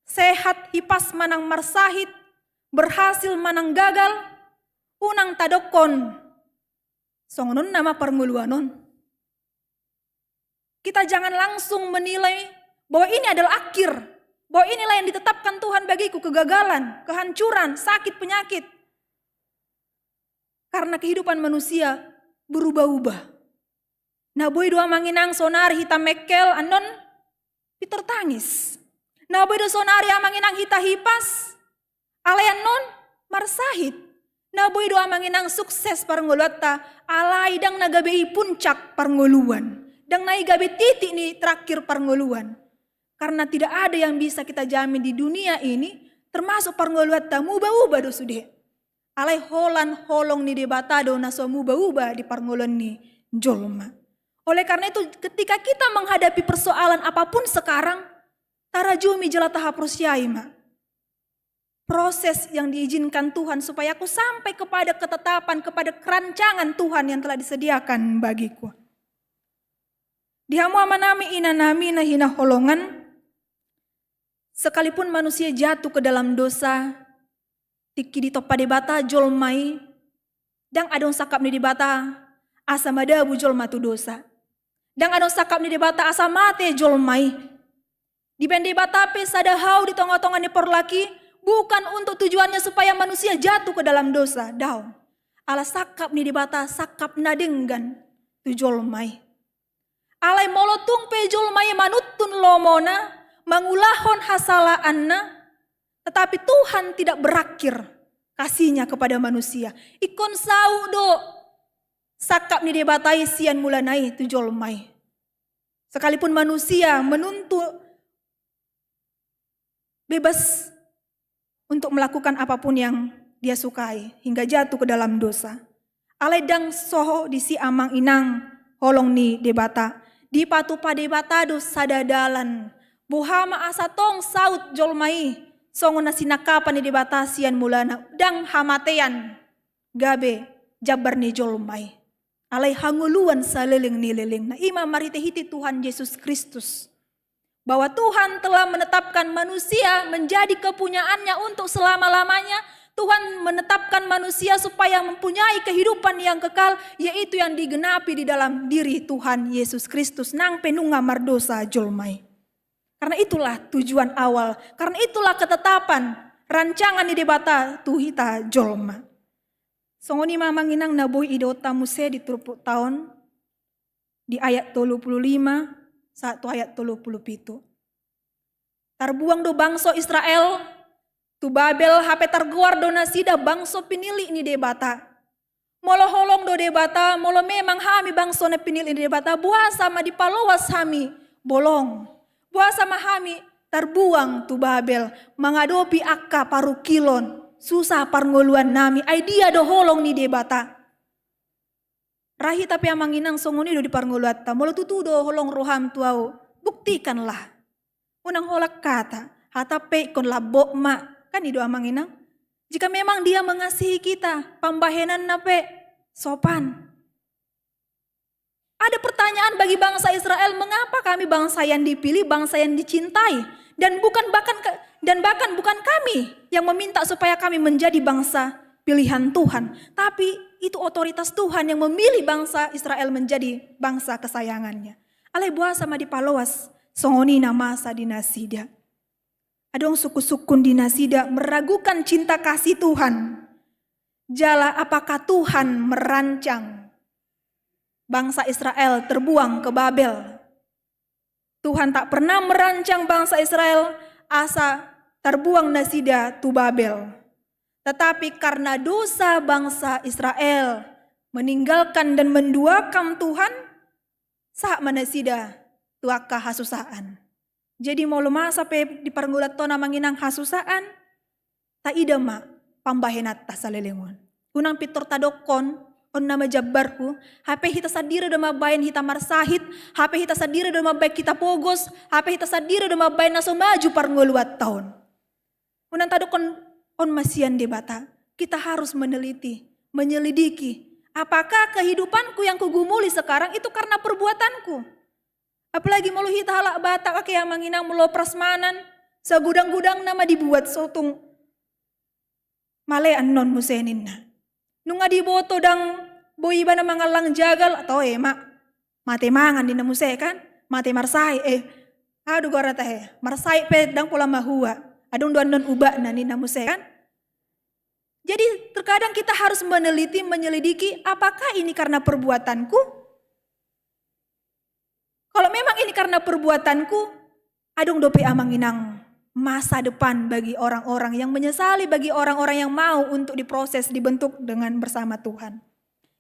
sehat hipas manang marsahit, berhasil manang gagal, unang tadokkon songon on nama parngoluan on. Kita jangan langsung menilai bahwa ini adalah akhir, bahwa inilah yang ditetapkan Tuhan bagiku, kegagalan, kehancuran, sakit, penyakit. Karena kehidupan manusia berubah-ubah. Na boi do amang inang sonari hita mengkel, annon pintor tangis. Na boi do sonari amang inang hita hipas, alai annon marsahit. Na boi do amang inang sukses parngoluanta, alai ndang na gabe i puncak parngoluan. Ndang na i gabe titik ni terakhir parngoluan. Karena tidak ada yang bisa kita jamin di dunia ini, termasuk parngoluanta, muba-uba do sude. Alai holan holong ni Debata do na so muba-uba di parngoluan ni jolma. Oleh karena itu, ketika kita menghadapi persoalan apapun sekarang, tarajumi jala tahaporseai ma proses yang diizinkan Tuhan supaya aku sampai kepada ketetapan, kepada kerancangan Tuhan yang telah disediakan bagiku. Di hamu amanami, inanami na hinaholongan, sekalipun manusia jatuh ke dalam dosa, tingki ditompa Debata jolma i, ndang adong sangkap ni Debata asa madabu jolma tu dosa. Ndang adong sangkap ni Debata asa mate jolma i. Dibaen Debata pe sada hau di tonga-tonga ni porlak i, bukan untuk tujuannya supaya manusia jatuh ke dalam dosa, daong. Ala sangkap ni Debata sangkap na denggan tu jolma i. Alai molo tung pe jolma i manuntun lomona, mangulahon hasalaanna, tetapi Tuhan tidak berakhir kasihnya kepada manusia. Ingkon saut do sangkap ni Debata i sian mulana i tu jolma i. Sekalipun manusia menuntut bebas untuk melakukan apapun yang dia sukai, hingga jatuh ke dalam dosa. Alai ndang soho disi amang inang holong ni Debata. Dipatupa Debata do sada dalan. Boha ma asa tong saut jolma i, songon na sinangkapan ni Debata sian mulana, ndang hamatean gabe jambar ni jolma i. Alai hangoluan saleleng ni lelengna, i ma marhitehite Tuhan Yesus Kristus. Bahwa Tuhan telah menetapkan manusia menjadi kepunyaannya untuk selama-lamanya. Tuhan menetapkan manusia supaya mempunyai kehidupan yang kekal, yaitu yang digenapi di dalam diri Tuhan Yesus Kristus. Nang pe nunga mardosa jolma i. Karena itulah tujuan awal, karena itulah ketetapan rancangan ni Debata tu hita jolma. Songon i ma amang inang na boi idaonta muse di turpukta on, di ayat tolu pulu lima sahat tu ayat tolu pulu pitu. Tarbuang do bangso Israel tu Babel, hape targoar do nasida bangso pinillit ni Debata. Molo holong do Debata, molo memang hami bangso na pinillit ni Debata, boasa ma dipaloas hami bolong? Boasa ma hami tarbuang tu Babel, mangadopi angka parungkilon, susah parngoluannami, ai dia do holong ni Debata? Ra hita pe amang inang songon i do di parngoluanta, molo tutu do holong roham tu ahu, buktikanlah. Unang holan hata, hata pe ingkon lambok ma, kan i do amang inang? Jika memang dia mengasihi kita, pambahenanna pe sopan. Ada pertanyaan bagi bangsa Israel, mengapa kami bangsa yang dipilih, bangsa yang dicintai, dan bukan bahkan ke-, dan bahkan bukan kami yang meminta supaya kami menjadi bangsa pilihan Tuhan, tapi itu otoritas Tuhan yang memilih bangsa Israel menjadi bangsa kesayangannya. Alai boasa ma dipaloas songon i na masa di nasida? Adong sungkun-sungkun di nasida meragukan cinta kasih Tuhan. Jala apakah Tuhan merancang bangsa Israel terbuang ke Babel? Tuhan tak pernah merancang bangsa Israel asa tarbuang nasida tu Babel. Tetapi karena dosa bangsa Israel meninggalkan dan menduakan Tuhan, sahat ma nasida tu angka hasusaan. Jadi molo masa pe di parngoluanta on amang inang hasusaan, taida ma pambahenanta saleleng on. Unang pintor tadokkon, on nama jambarhu, hape hita sandiri do mambahen hita marsahit, hape hita sandiri do mambahen hita pogos, hape hita sandiri do mambahen na so maju parngoluanta on. Unang tadokkon on ma sian Debata. Kita harus meneliti, menyelidiki, apakah kehidupanku yang kugumuli sekarang itu karena perbuatanku? Apalagi molo hita halak Batak, ake amang inang, molo prasmanan, sagudang-gudangna ma dibuat, sotung male annon muse ninna. Nunga diboto ndang boi ibana mangallang jagal, atau e ma, mate mangan ninna muse kan, mate marsahit, eh, aha do goarna tahe, marsahit pe ndang pola mahua, adong do annon ubatna ninna muse kan. Jadi terkadang kita harus meneliti, menyelidiki, apakah ini karena perbuatanku? Kalau memang ini karena perbuatanku, adong dope amang inang masa depan bagi orang-orang yang menyesali, bagi orang-orang yang mau untuk diproses, dibentuk dengan bersama Tuhan.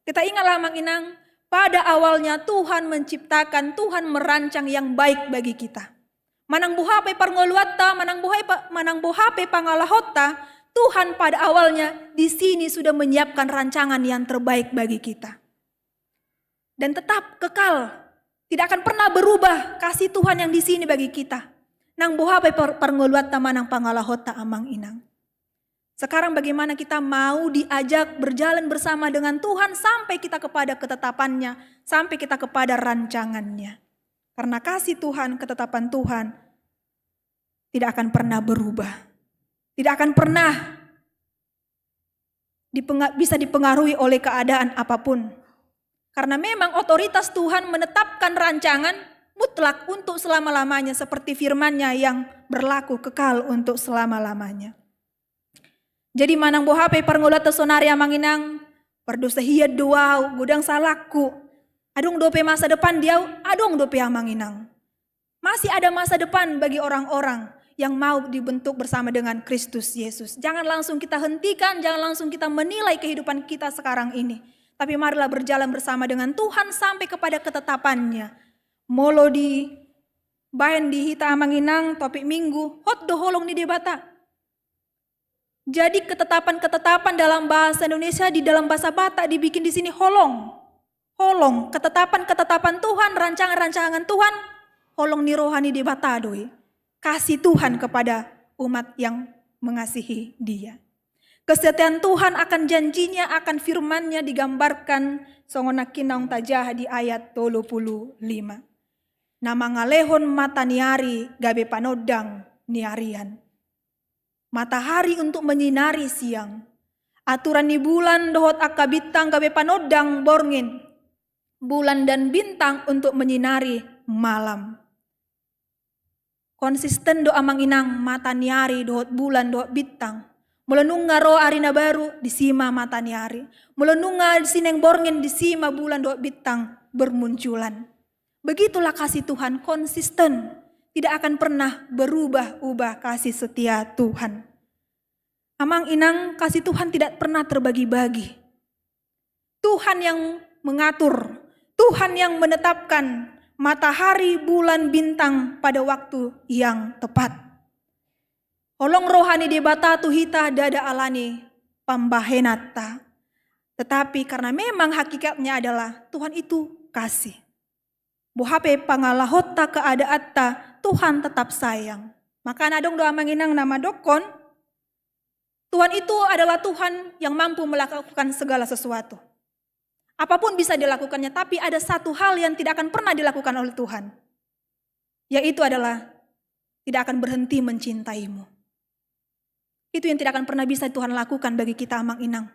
Kita ingatlah amang inang, pada awalnya Tuhan menciptakan, Tuhan merancang yang baik bagi kita. Manang boha pe parngoluanta, manang boha pe, manang boha pe pangalahonta, Tuhan pada awalnya di sini sudah menyiapkan rancangan yang terbaik bagi kita. Dan tetap kekal, tidak akan pernah berubah kasih Tuhan yang di sini bagi kita. Nang boha pe par-, parngoluanta manang pangalahonta amang inang. Sekarang bagaimana kita mau diajak berjalan bersama dengan Tuhan sampai kita kepada ketetapannya, sampai kita kepada rancangannya. Karena kasih Tuhan, ketetapan Tuhan tidak akan pernah berubah. Tidak akan pernah dipenga-, bisa dipengaruhi oleh keadaan apapun. Karena memang otoritas Tuhan menetapkan rancangan mutlak untuk selama-lamanya, seperti firman-Nya yang berlaku kekal untuk selama-lamanya. Jadi manang boha pe parngoluanta sonari amang inang, pardosa hian do ahu, godang salangku, adong dope masa depan di ahu, adong dope amang inang. Masih ada masa depan bagi orang-orang yang mau dibentuk bersama dengan Kristus Yesus. Jangan langsung kita hentikan, jangan langsung kita menilai kehidupan kita sekarang ini. Tapi marilah berjalan bersama dengan Tuhan sampai kepada ketetapan-Nya. Molo dibahen di hita amang inang topik Minggu, hot do holong ni Debata. Jadi ketetapan-ketetapan dalam bahasa Indonesia, di dalam bahasa Batak dibikin di sini holong. Holong, ketetapan-ketetapan Tuhan, rancangan-rancangan Tuhan, holong ni roha ni Debata do i. Kasih Tuhan kepada umat yang mengasihi Dia. Kesetiaan Tuhan akan janjinya, akan firman-Nya digambarkan songon nangkin naung tajaha di ayat tolu pulu lima. Na mangalehon mata ni ari gabe panondang ni arian. Matahari untuk menyinari siang. Aturan ni bulan dohot angka bintang gabe panondang borngin. Bulan dan bintang untuk menyinari malam. Konsisten do amang inang mata ni ari dohot bulan dohot bintang. Molo nunga ro ari na baru, disi ma mata ni ari. Molo nunga sining borngin, disi ma bulan dohot bintang bermunculan. Begitulah kasih Tuhan, konsisten. Tidak akan pernah berubah-ubah kasih setia Tuhan. Amang inang, kasih Tuhan tidak pernah terbagi-bagi. Tuhan yang mengatur, Tuhan yang menetapkan matahari, bulan, bintang pada waktu yang tepat. Holong roha ni Debata tu hita ndada alani pambahenanta. Tetapi karena memang hakikatnya adalah Tuhan itu kasih. Boha pe pangalahonta, keadaanta, Tuhan tetap sayang. Makana adong do amang inang na mandokkon, Tuhan itu adalah Tuhan yang mampu melakukan segala sesuatu. Apapun bisa dilakukannya, tapi ada satu hal yang tidak akan pernah dilakukan oleh Tuhan, yaitu adalah tidak akan berhenti mencintaimu. Itu yang tidak akan pernah bisa Tuhan lakukan bagi kita amang inang.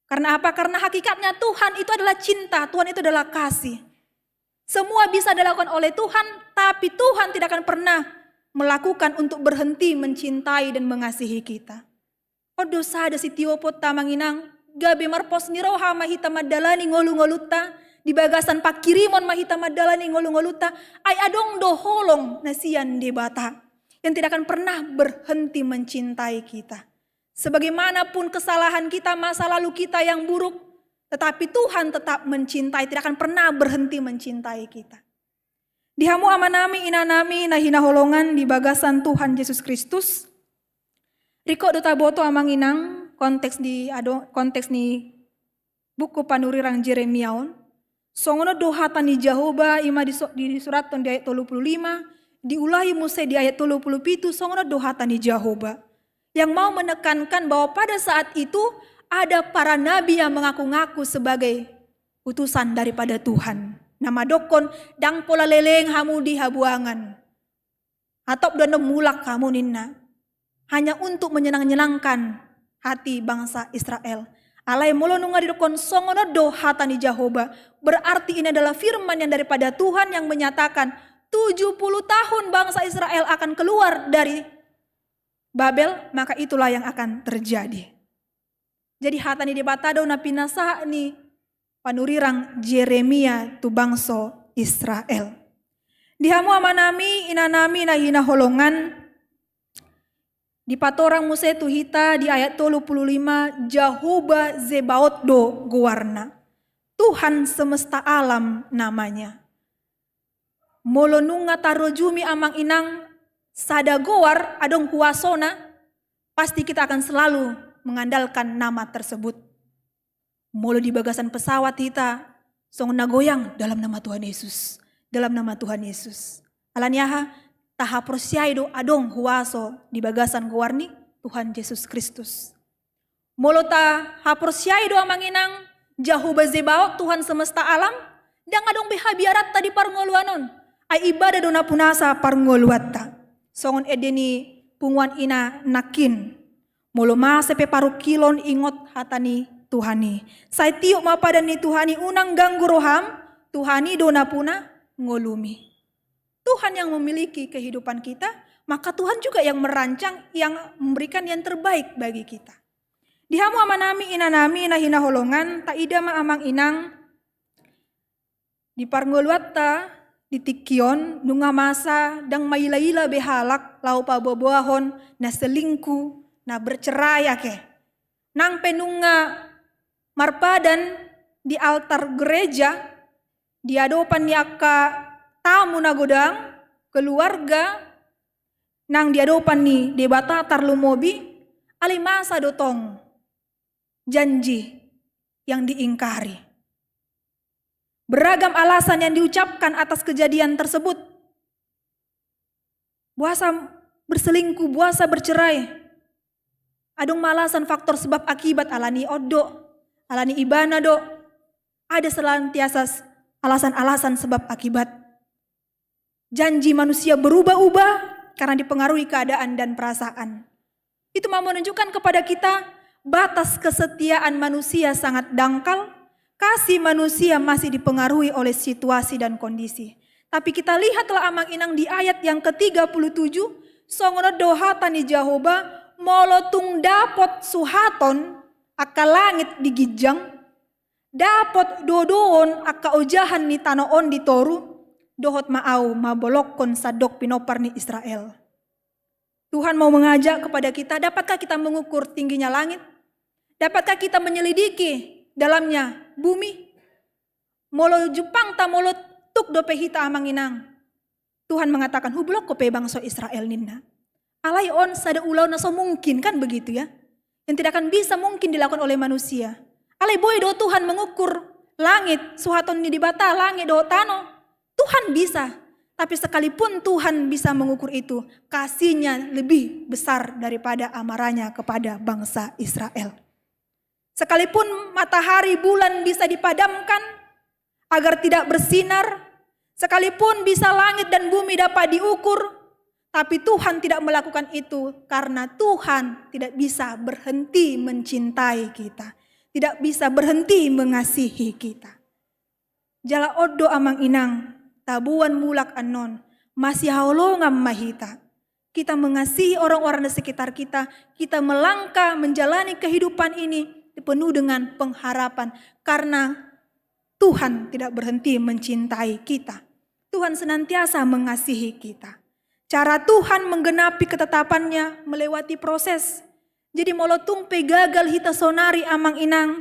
Karena apa? Karena hakikatnya Tuhan itu adalah cinta, Tuhan itu adalah kasih. Semua bisa dilakukan oleh Tuhan, tapi Tuhan tidak akan pernah melakukan untuk berhenti mencintai dan mengasihi kita. On do sada sitioponta amang inang, gabe marpos ni roha ma hita mandalani ngolu-ngolunta, di bagasan pangkirimon ma hita mandalani ngolu-ngolunta, ai adong do holong na sian Debata yang tidak akan pernah berhenti mencintai kita. Sebagaimanapun kesalahan kita, masa lalu kita yang buruk, tetapi Tuhan tetap mencintai, tidak akan pernah berhenti mencintai kita. Di hamu amanami, inanami na hinaholongan di bagasan Tuhan Jesus Kristus, ringkot do taboto amang inang konteks di ado, konteks ni buku panurirang Jeremia on. Songon on do hata ni Jahowa, i ma diso-, di-, disurathon di ayat tolu pulu lima, diulahi muse di ayat tolu pulu pitu, songon on do hata ni Jahowa. Yang mau menekankan bahwa pada saat itu ada para nabi yang mengaku-ngaku sebagai utusan daripada Tuhan. Na mandokkon, ndang pola leleng hamu di habuangan. Hatop do annon mulak hamu ninna. Hanya untuk menyenang-nyenangkan hati bangsa Israel. Alai molo nunga didokkon songon on do hata ni Jahowa, berarti ini adalah firman yang daripada Tuhan yang menyatakan tujuh puluh tahun bangsa Israel akan keluar dari Babel, maka itulah yang akan terjadi. Jadi hata ni Debata do na pinasahat ni panurirang Jeremia tu bangso Israel. Di hamu amanami, inanami na hinaholongan, dipatorang muse tu hita di ayat tolu pulu lima, Jahowa Zebaot do goarna. Tuhan semesta alam namanya. Molo nunga tarujumi amang inang sada goar adong huasona, pasti kita akan selalu mengandalkan nama tersebut. Molo di bagasan pesawat hita, songon na goyang, dalam nama Tuhan Yesus, dalam nama Tuhan Yesus. Alani aha? Tahaporseai do adong huaso di bagasan goar ni Tuhan Jesus Kristus. Molo tahaporseai do amang inang Jahowa Zebaot, Tuhan semesta alam, ndang adong be habiaranta di parngoluan on. Ai ibana do nampuna sa parngoluanta. Songon ende ni punguan ina nangkin. Molo masa pe parungkilon, ingot hata ni Tuhan i. Sai tiop ma padan ni Tuhan i, unang ganggu roham, Tuhan i do nampuna ngolumi. Tuhan yang memiliki kehidupan kita, maka Tuhan juga yang merancang, yang memberikan yang terbaik bagi kita. Di hamu amanami, inanami na hinaholongan, taida ma amang inang, di parngoluanta di tingki on, nunga masa ndang maila-ila be halak laho paboa-boahon na selingkuh, na bercerai ake. Nang pe nunga marpadan di altar gereja, di adopan ni angka tamu na godang, keluarga, nang di adopan ni Debata tarlumobi, Alai masa do tong janji yang diingkari. Beragam alasan yang diucapkan atas kejadian tersebut. Boasa berselingkuh, boasa bercerai. Adong ma alasan faktor sebab akibat, alani on do, alani ibana do. Ada senantiasa alasan-alasan sebab akibat. Janji manusia berubah-ubah karena dipengaruhi keadaan dan perasaan. Itu mau menunjukkan kepada kita batas kesetiaan manusia sangat dangkal, kasih manusia masih dipengaruhi oleh situasi dan kondisi. Tapi kita lihatlah amang inang di ayat yang ketiga puluh tujuh, songon on do hata ni Jahowa, molo tung dapot suhaton angka langit di ginjang, dapot dodoon angka ojahan ni tano on di toru, dohot ma Ahu mambolongkon sandok pinompar ni Israel. Tuhan mau mengajak kepada kita, dapatkah kita mengukur tingginya langit? Dapatkah kita menyelidiki dalamnya bumi? Molo jumpangta, molo tuk dope hita amang inang, Tuhan mengatakan, hubolongkon pe bangso Israel ninna. Alai on sada ulaon na so mungkin, kan begitu ya. Yang tidak akan bisa mungkin dilakukan oleh manusia. Alai boi do Tuhan mengukur langit, suhaton ni Debata langit dohot tano. Tuhan bisa. Tapi sekalipun Tuhan bisa mengukur itu, kasihnya lebih besar daripada amarahnya kepada bangsa Israel. Sekalipun matahari bulan bisa dipadamkan agar tidak bersinar, sekalipun bisa langit dan bumi dapat diukur, tapi Tuhan tidak melakukan itu karena Tuhan tidak bisa berhenti mencintai kita, tidak bisa berhenti mengasihi kita. Jala on do amang inang, taboan mulak annon, masihaholongan ma hita. Kita mengasihi orang-orang di sekitar kita, kita melangkah menjalani kehidupan ini penuh dengan pengharapan karena Tuhan tidak berhenti mencintai kita. Tuhan senantiasa mengasihi kita. Cara Tuhan menggenapi ketetapannya melewati proses. Jadi molo tung pe gagal hita sonari amang inang,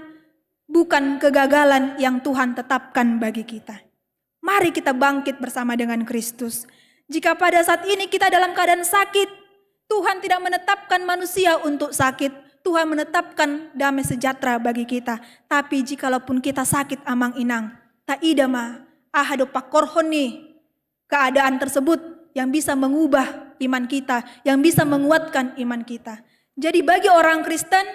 bukan kegagalan yang Tuhan tetapkan bagi kita. Mari kita bangkit bersama dengan Kristus. Jika pada saat ini kita dalam keadaan sakit, Tuhan tidak menetapkan manusia untuk sakit. Tuhan menetapkan damai sejahtera bagi kita. Tapi jikalaupun kita sakit amang inang, taida ma, aha do pangkorhon ni keadaan tersebut yang bisa mengubah iman kita, yang bisa menguatkan iman kita. Jadi bagi orang Kristen,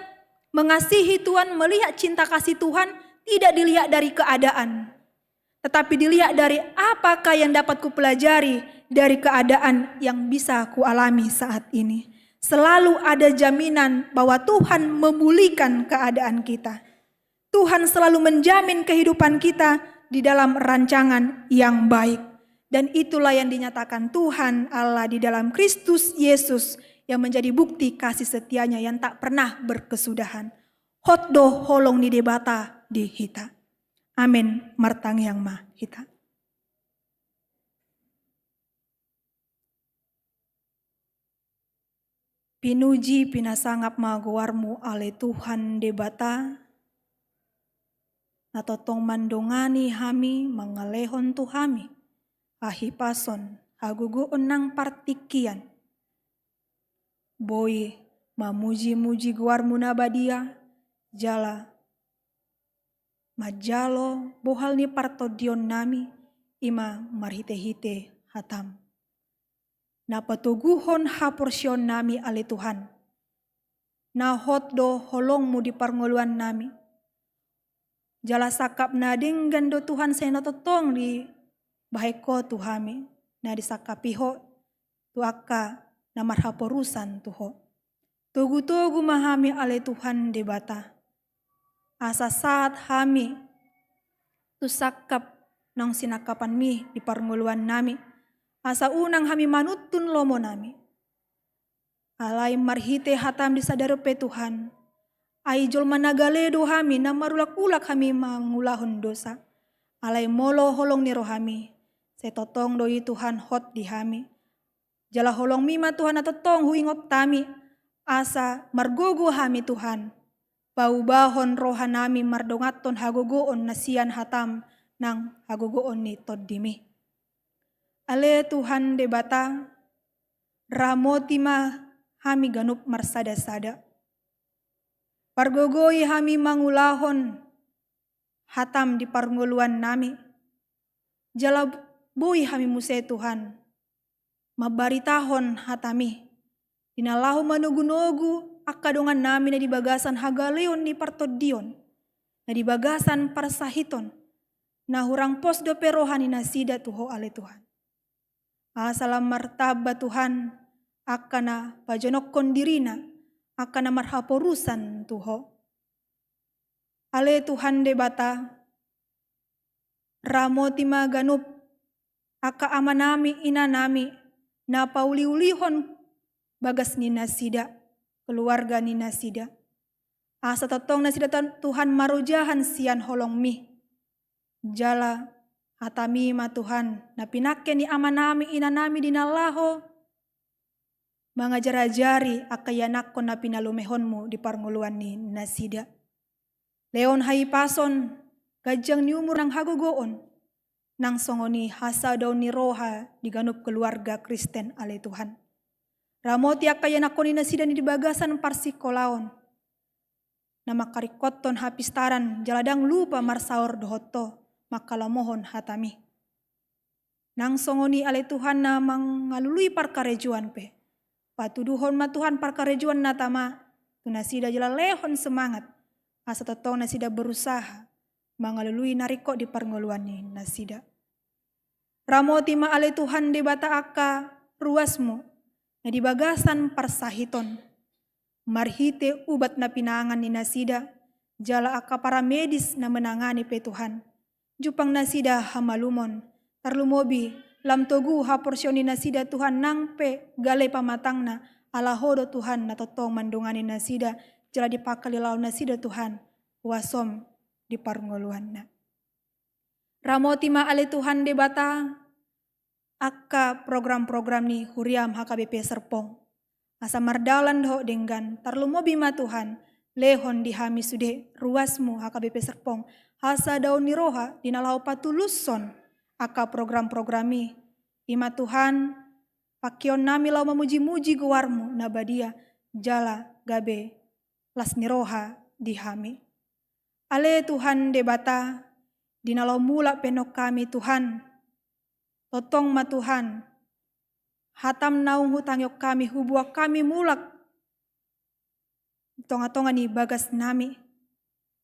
mengasihi Tuhan, melihat cinta kasih Tuhan tidak dilihat dari keadaan, tetapi dilihat dari apakah yang dapat kupelajari dari keadaan yang bisa kualami saat ini. Selalu ada jaminan bahwa Tuhan memulihkan keadaan kita. Tuhan selalu menjamin kehidupan kita di dalam rancangan yang baik. Dan itulah yang dinyatakan Tuhan Allah di dalam Kristus Yesus yang menjadi bukti kasih setia-Nya yang tak pernah berkesudahan. Hot do holong ni Debata di hita. Amen. Martangiang ma hita. Pinuji, pinasangap ma goar-Mu ale Tuhan Debata, na tongtong mandongani hami, mangalehon tu hami hahipason, hagogoon nang partingkian. Boi mamuji-muji goar-Mu na badia, jala manjalo bohal ni partondionnami, i ma marhite-hite hata-M. Na patoguhon haporseaonnami ale Tuhan. Na hot do holong-Mu di parngoluannami. Jala sangkap na denggan do Tuhan sai na tongtong dibahen Ho tu hami, na disangkapi Ho tu angka na marhaporusan tu Ho. Togu-togu ma hami ale Tuhan Debata. Asa sahat hami tu sangkap naung sinangkapan-Mi di parngoluannami. Asa unang hami manuntun lomonami. Alai marhite hata-M di sadari on pe Tuhan. Ai jolma na gale do hami, na marulak-ulak hami mangulahon dosa. Alai molo holong ni roha-Mi, sai tongtong do i Tuhan hot di hami. Jala holong-Mi ma Tuhan na tongtong huingot hami, asa margogo hami Tuhan. Paubahon rohanami mardonganhon hagogoon na sian hata-M nang hagogoon ni Tondi-Mi. Ale Tuhan Debata, ramoti ma hami ganup marsada-sada. Pargogoi hami mangulahon hatam di parngoluannami. Jala boi hami muse, Tuhan, mambaritahon hatami, di na laho manogunogu angka dongannami na di bagasan hagaleon ni partondion, na di bagasan parsahiton, na hurang pos dope roha ni nasida tu Ho, ale Tuhan. Asa lam martamba, Tuhan, angka na pajonokhon dirina, angka na marhaporusan tu Ho. Ale Tuhan Debata, ramoti ma ganup angka amanami, inanami, na pauliulihon bagas ni nasida, keluarga ni nasida. Asa tongtong nasida, Tuhan, marojahan sian holongmi. Jala hatami ma, Tuhan, na pinangke ni amanami, inanami di na laho mangajarajari angka ianakhon na pinalumehonmu di parngoluan ni nasida. Lehon hahipason, ganjang ni umur nang hagogoon, nang songon i hasadaon ni roha di ganup keluarga Kristen, ale Tuhan. Ramoti angka ianakhon ni nasida na di bagasan parsingkolaon, na mangkaringkothon hapistaran, jala ndang lupa marsaor dohot Ho, mangkalamohon hatami. Nang songon i, ale Tuhan, na mangalului parkarejoan pe, patuduhon ma, Tuhan, parkarejoan na tama tu nasida, jala lehon semangat, asa tongtong nasida berusaha mangalului na ringkot di parngoluan ni nasida. Ramoti ma, ale Tuhan Debata, angka ruasmu na di bagasan parsahiton, marhite ubat na pinaangan ni nasida, jala angka paramedis na menangani pe, Tuhan, jumpang nasida hamalumon, tarlumobi lam togu haporseaon ni nasida, Tuhan, nang pe gale pamatangna, ala Ho do, Tuhan, na tongtong mandongani nasida, jala dipangkalilahon nasida, Tuhan, huasom di parngoluanna. Ramoti ma, ale Tuhan Debata, angka program-program ni huriam H K B P Serpong, asa mardalan dohot denggan. Tarlumobi ma, Tuhan, lehon di hami sude ruasmu H K B P Serpong hasadaon ni roha di na laho patulushon angka program-program i. I ma, Tuhan, pangkeonnami laho mamuji-muji goarmu na badia, jala gabe las ni roha di hami. Ale Tuhan Debata, di na laho mulak pe annon hami, Tuhan, tongtong ma, Tuhan, hatam naung hutangihon hami, huboan hami mulak di tonga-tonga ni bagasnami,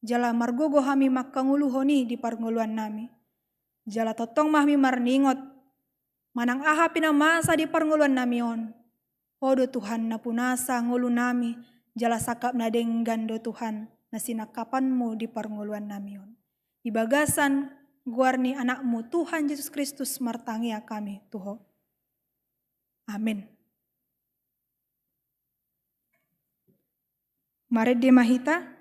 jala margogo hami manghangoluhon i di parngoluannami. Jala tongtong ma hami marningot, manang aha pe na masa di parngoluannami on, Ho do, Tuhan, na punasa ngolunami, jala sangkap na denggan do, Tuhan, na sinangkapanmu di parngoluannami on. Di bagasan goar ni Anakmu, Tuhan Jesus Kristus, martangiang hami tu Ho. Amen. Marende ma hita.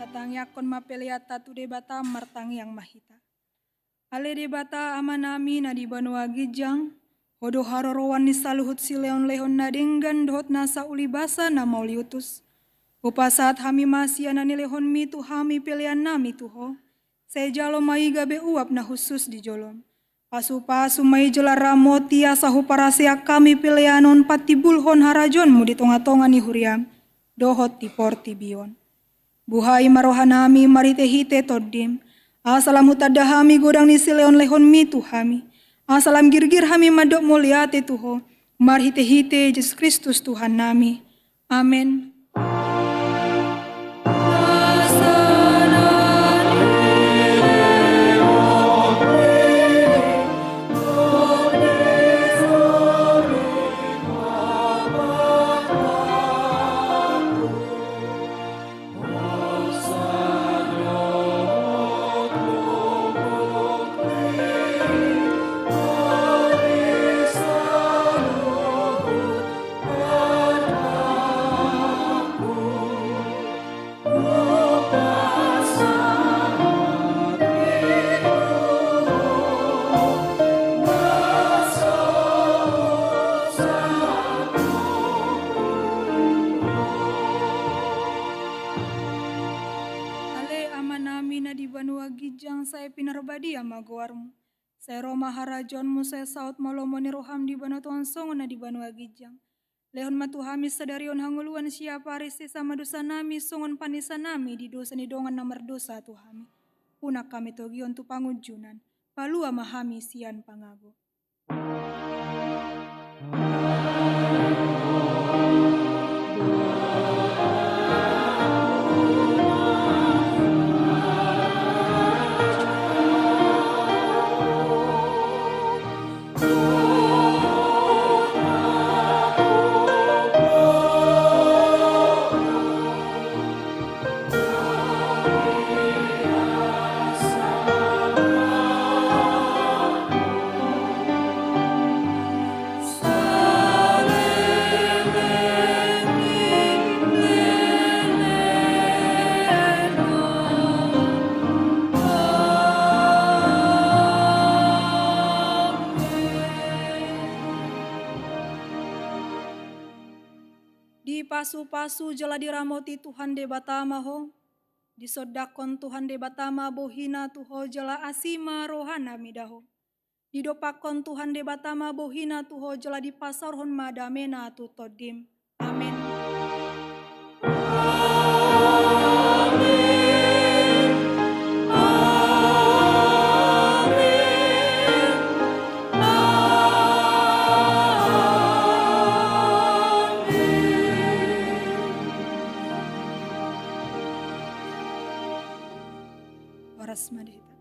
Tatangiangkon ma peleanta tu Debata, martangiang ma hita. Ale Debata Amanami na di banua ginjang, Ho do haroroan ni saluhut silehonlehon na denggan dohot nasa ulibasa na mauliutus. Hupasahat hami ma sian na nilehonMi tu hami peleannami tu Ho. Sai jalo ma i gabe uap na hushus di jolom. Pasupasu ma i jala ramoti asa huparaseak hami pelean on patimbulhon harajaonMu di tongatonga ni huriaM dohot di portibi on. Buhai ma rohanami marhitehite TondiM, asa lam hutanda hami godang ni silehonlehonMi tu hami, asa lam girgir hami mandok mauliate tu Ho, marhitehite Jesus Kristus Tuhannami. Amen. Ale Amanami na di banua ginjang, sai pinarbadia ma goarMu. Sai ro ma harajaonMu, sai saut ma lomo ni rohaM di banua tonga on songon na di banua ginjang. Lehon ma tu hami sadari on hangoluan siapari, sesa ma dosanami songon panesanami di dosa ni dongan na mardosa tu hami. Unang hami togihon tu pangunjunan, palua ma hami sian pangago. Dipasupasu jala diramoti Tuhan Debata ma ho. Disondangkon Tuhan Debata ma bohiNa tu ho jala asi ma rohaNa mida ho. Didompakkon Tuhan Debata ma bohiNa tu ho jala dipasaorhon ma dameNa tu tondim. Amen. Horas ma di hita.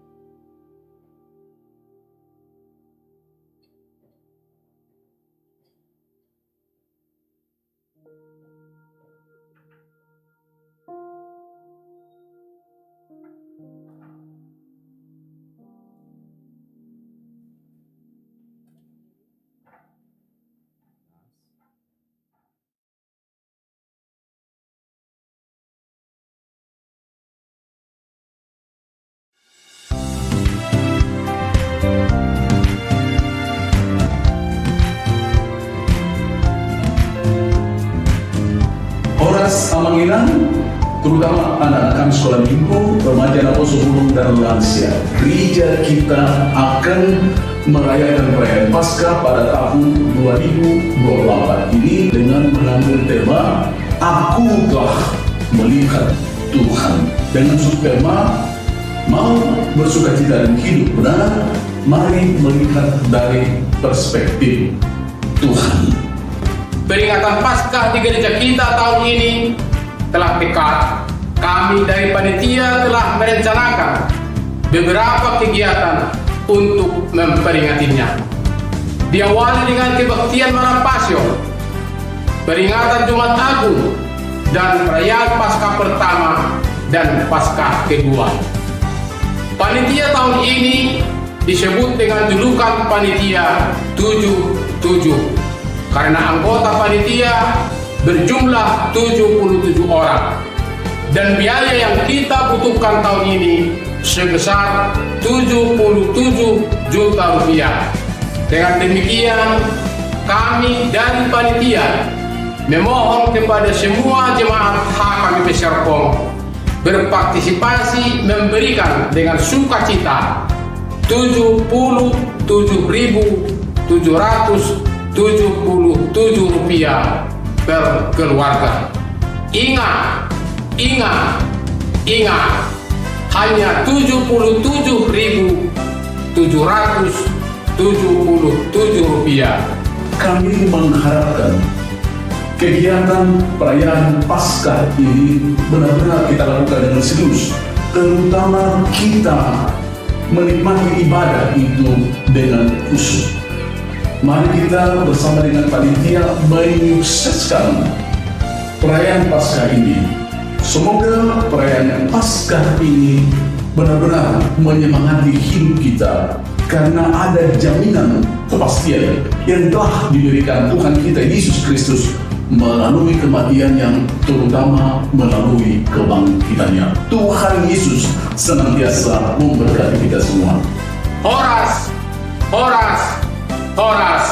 Amang inang, terutama anak-anak kami sekolah minggu, remaja, naposo, bulung, dan lansia. Gereja kita akan merayakan perayaan Paskah pada tahun dua ribu dua puluh empat ini dengan mengambil tema Aku Telah Melihat Tuhan, dengan subtema Mau Bersukacita dan Hidup Benar, mari melihat dari perspektif Tuhan. Peringatan Paskah di gereja kita tahun ini telah dekat. Kami dari panitia telah merencanakan beberapa kegiatan untuk memperingatinya. Diawali dengan kebaktian malam Pasio, peringatan Jumat Agung, dan perayaan Paskah pertama dan Paskah kedua. Panitia tahun ini disebut dengan julukan panitia tujuh tujuh, karena anggota panitia berjumlah tujuh puluh tujuh orang. Dan biaya yang kita butuhkan tahun ini sebesar tujuh puluh tujuh juta rupiah. Dengan demikian, kami dari panitia memohon kepada semua jemaat H K B P Serpong berpartisipasi memberikan dengan sukacita tujuh puluh tujuh ribu tujuh ratus tujuh puluh tujuh rupiah per keluarga. Ingat, ingat, ingat, hanya tujuh puluh tujuh ribu tujuh ratus tujuh puluh tujuh rupiah. Kami mengharapkan kegiatan perayaan Paskah ini benar-benar kita lakukan dengan serius, terutama kita menikmati ibadah itu dengan khusyuk. Mari kita bersama dengan panitia menyukseskan perayaan Paskah ini. Semoga perayaan Paskah ini benar-benar menyemangati hidup kita, karena ada jaminan kepastian yang telah diberikan Tuhan kita Yesus Kristus melalui kematian-Nya, terutama melalui kebangkitan-Nya. Tuhan Yesus senantiasa memberkati kita semua. Horas, horas, horas.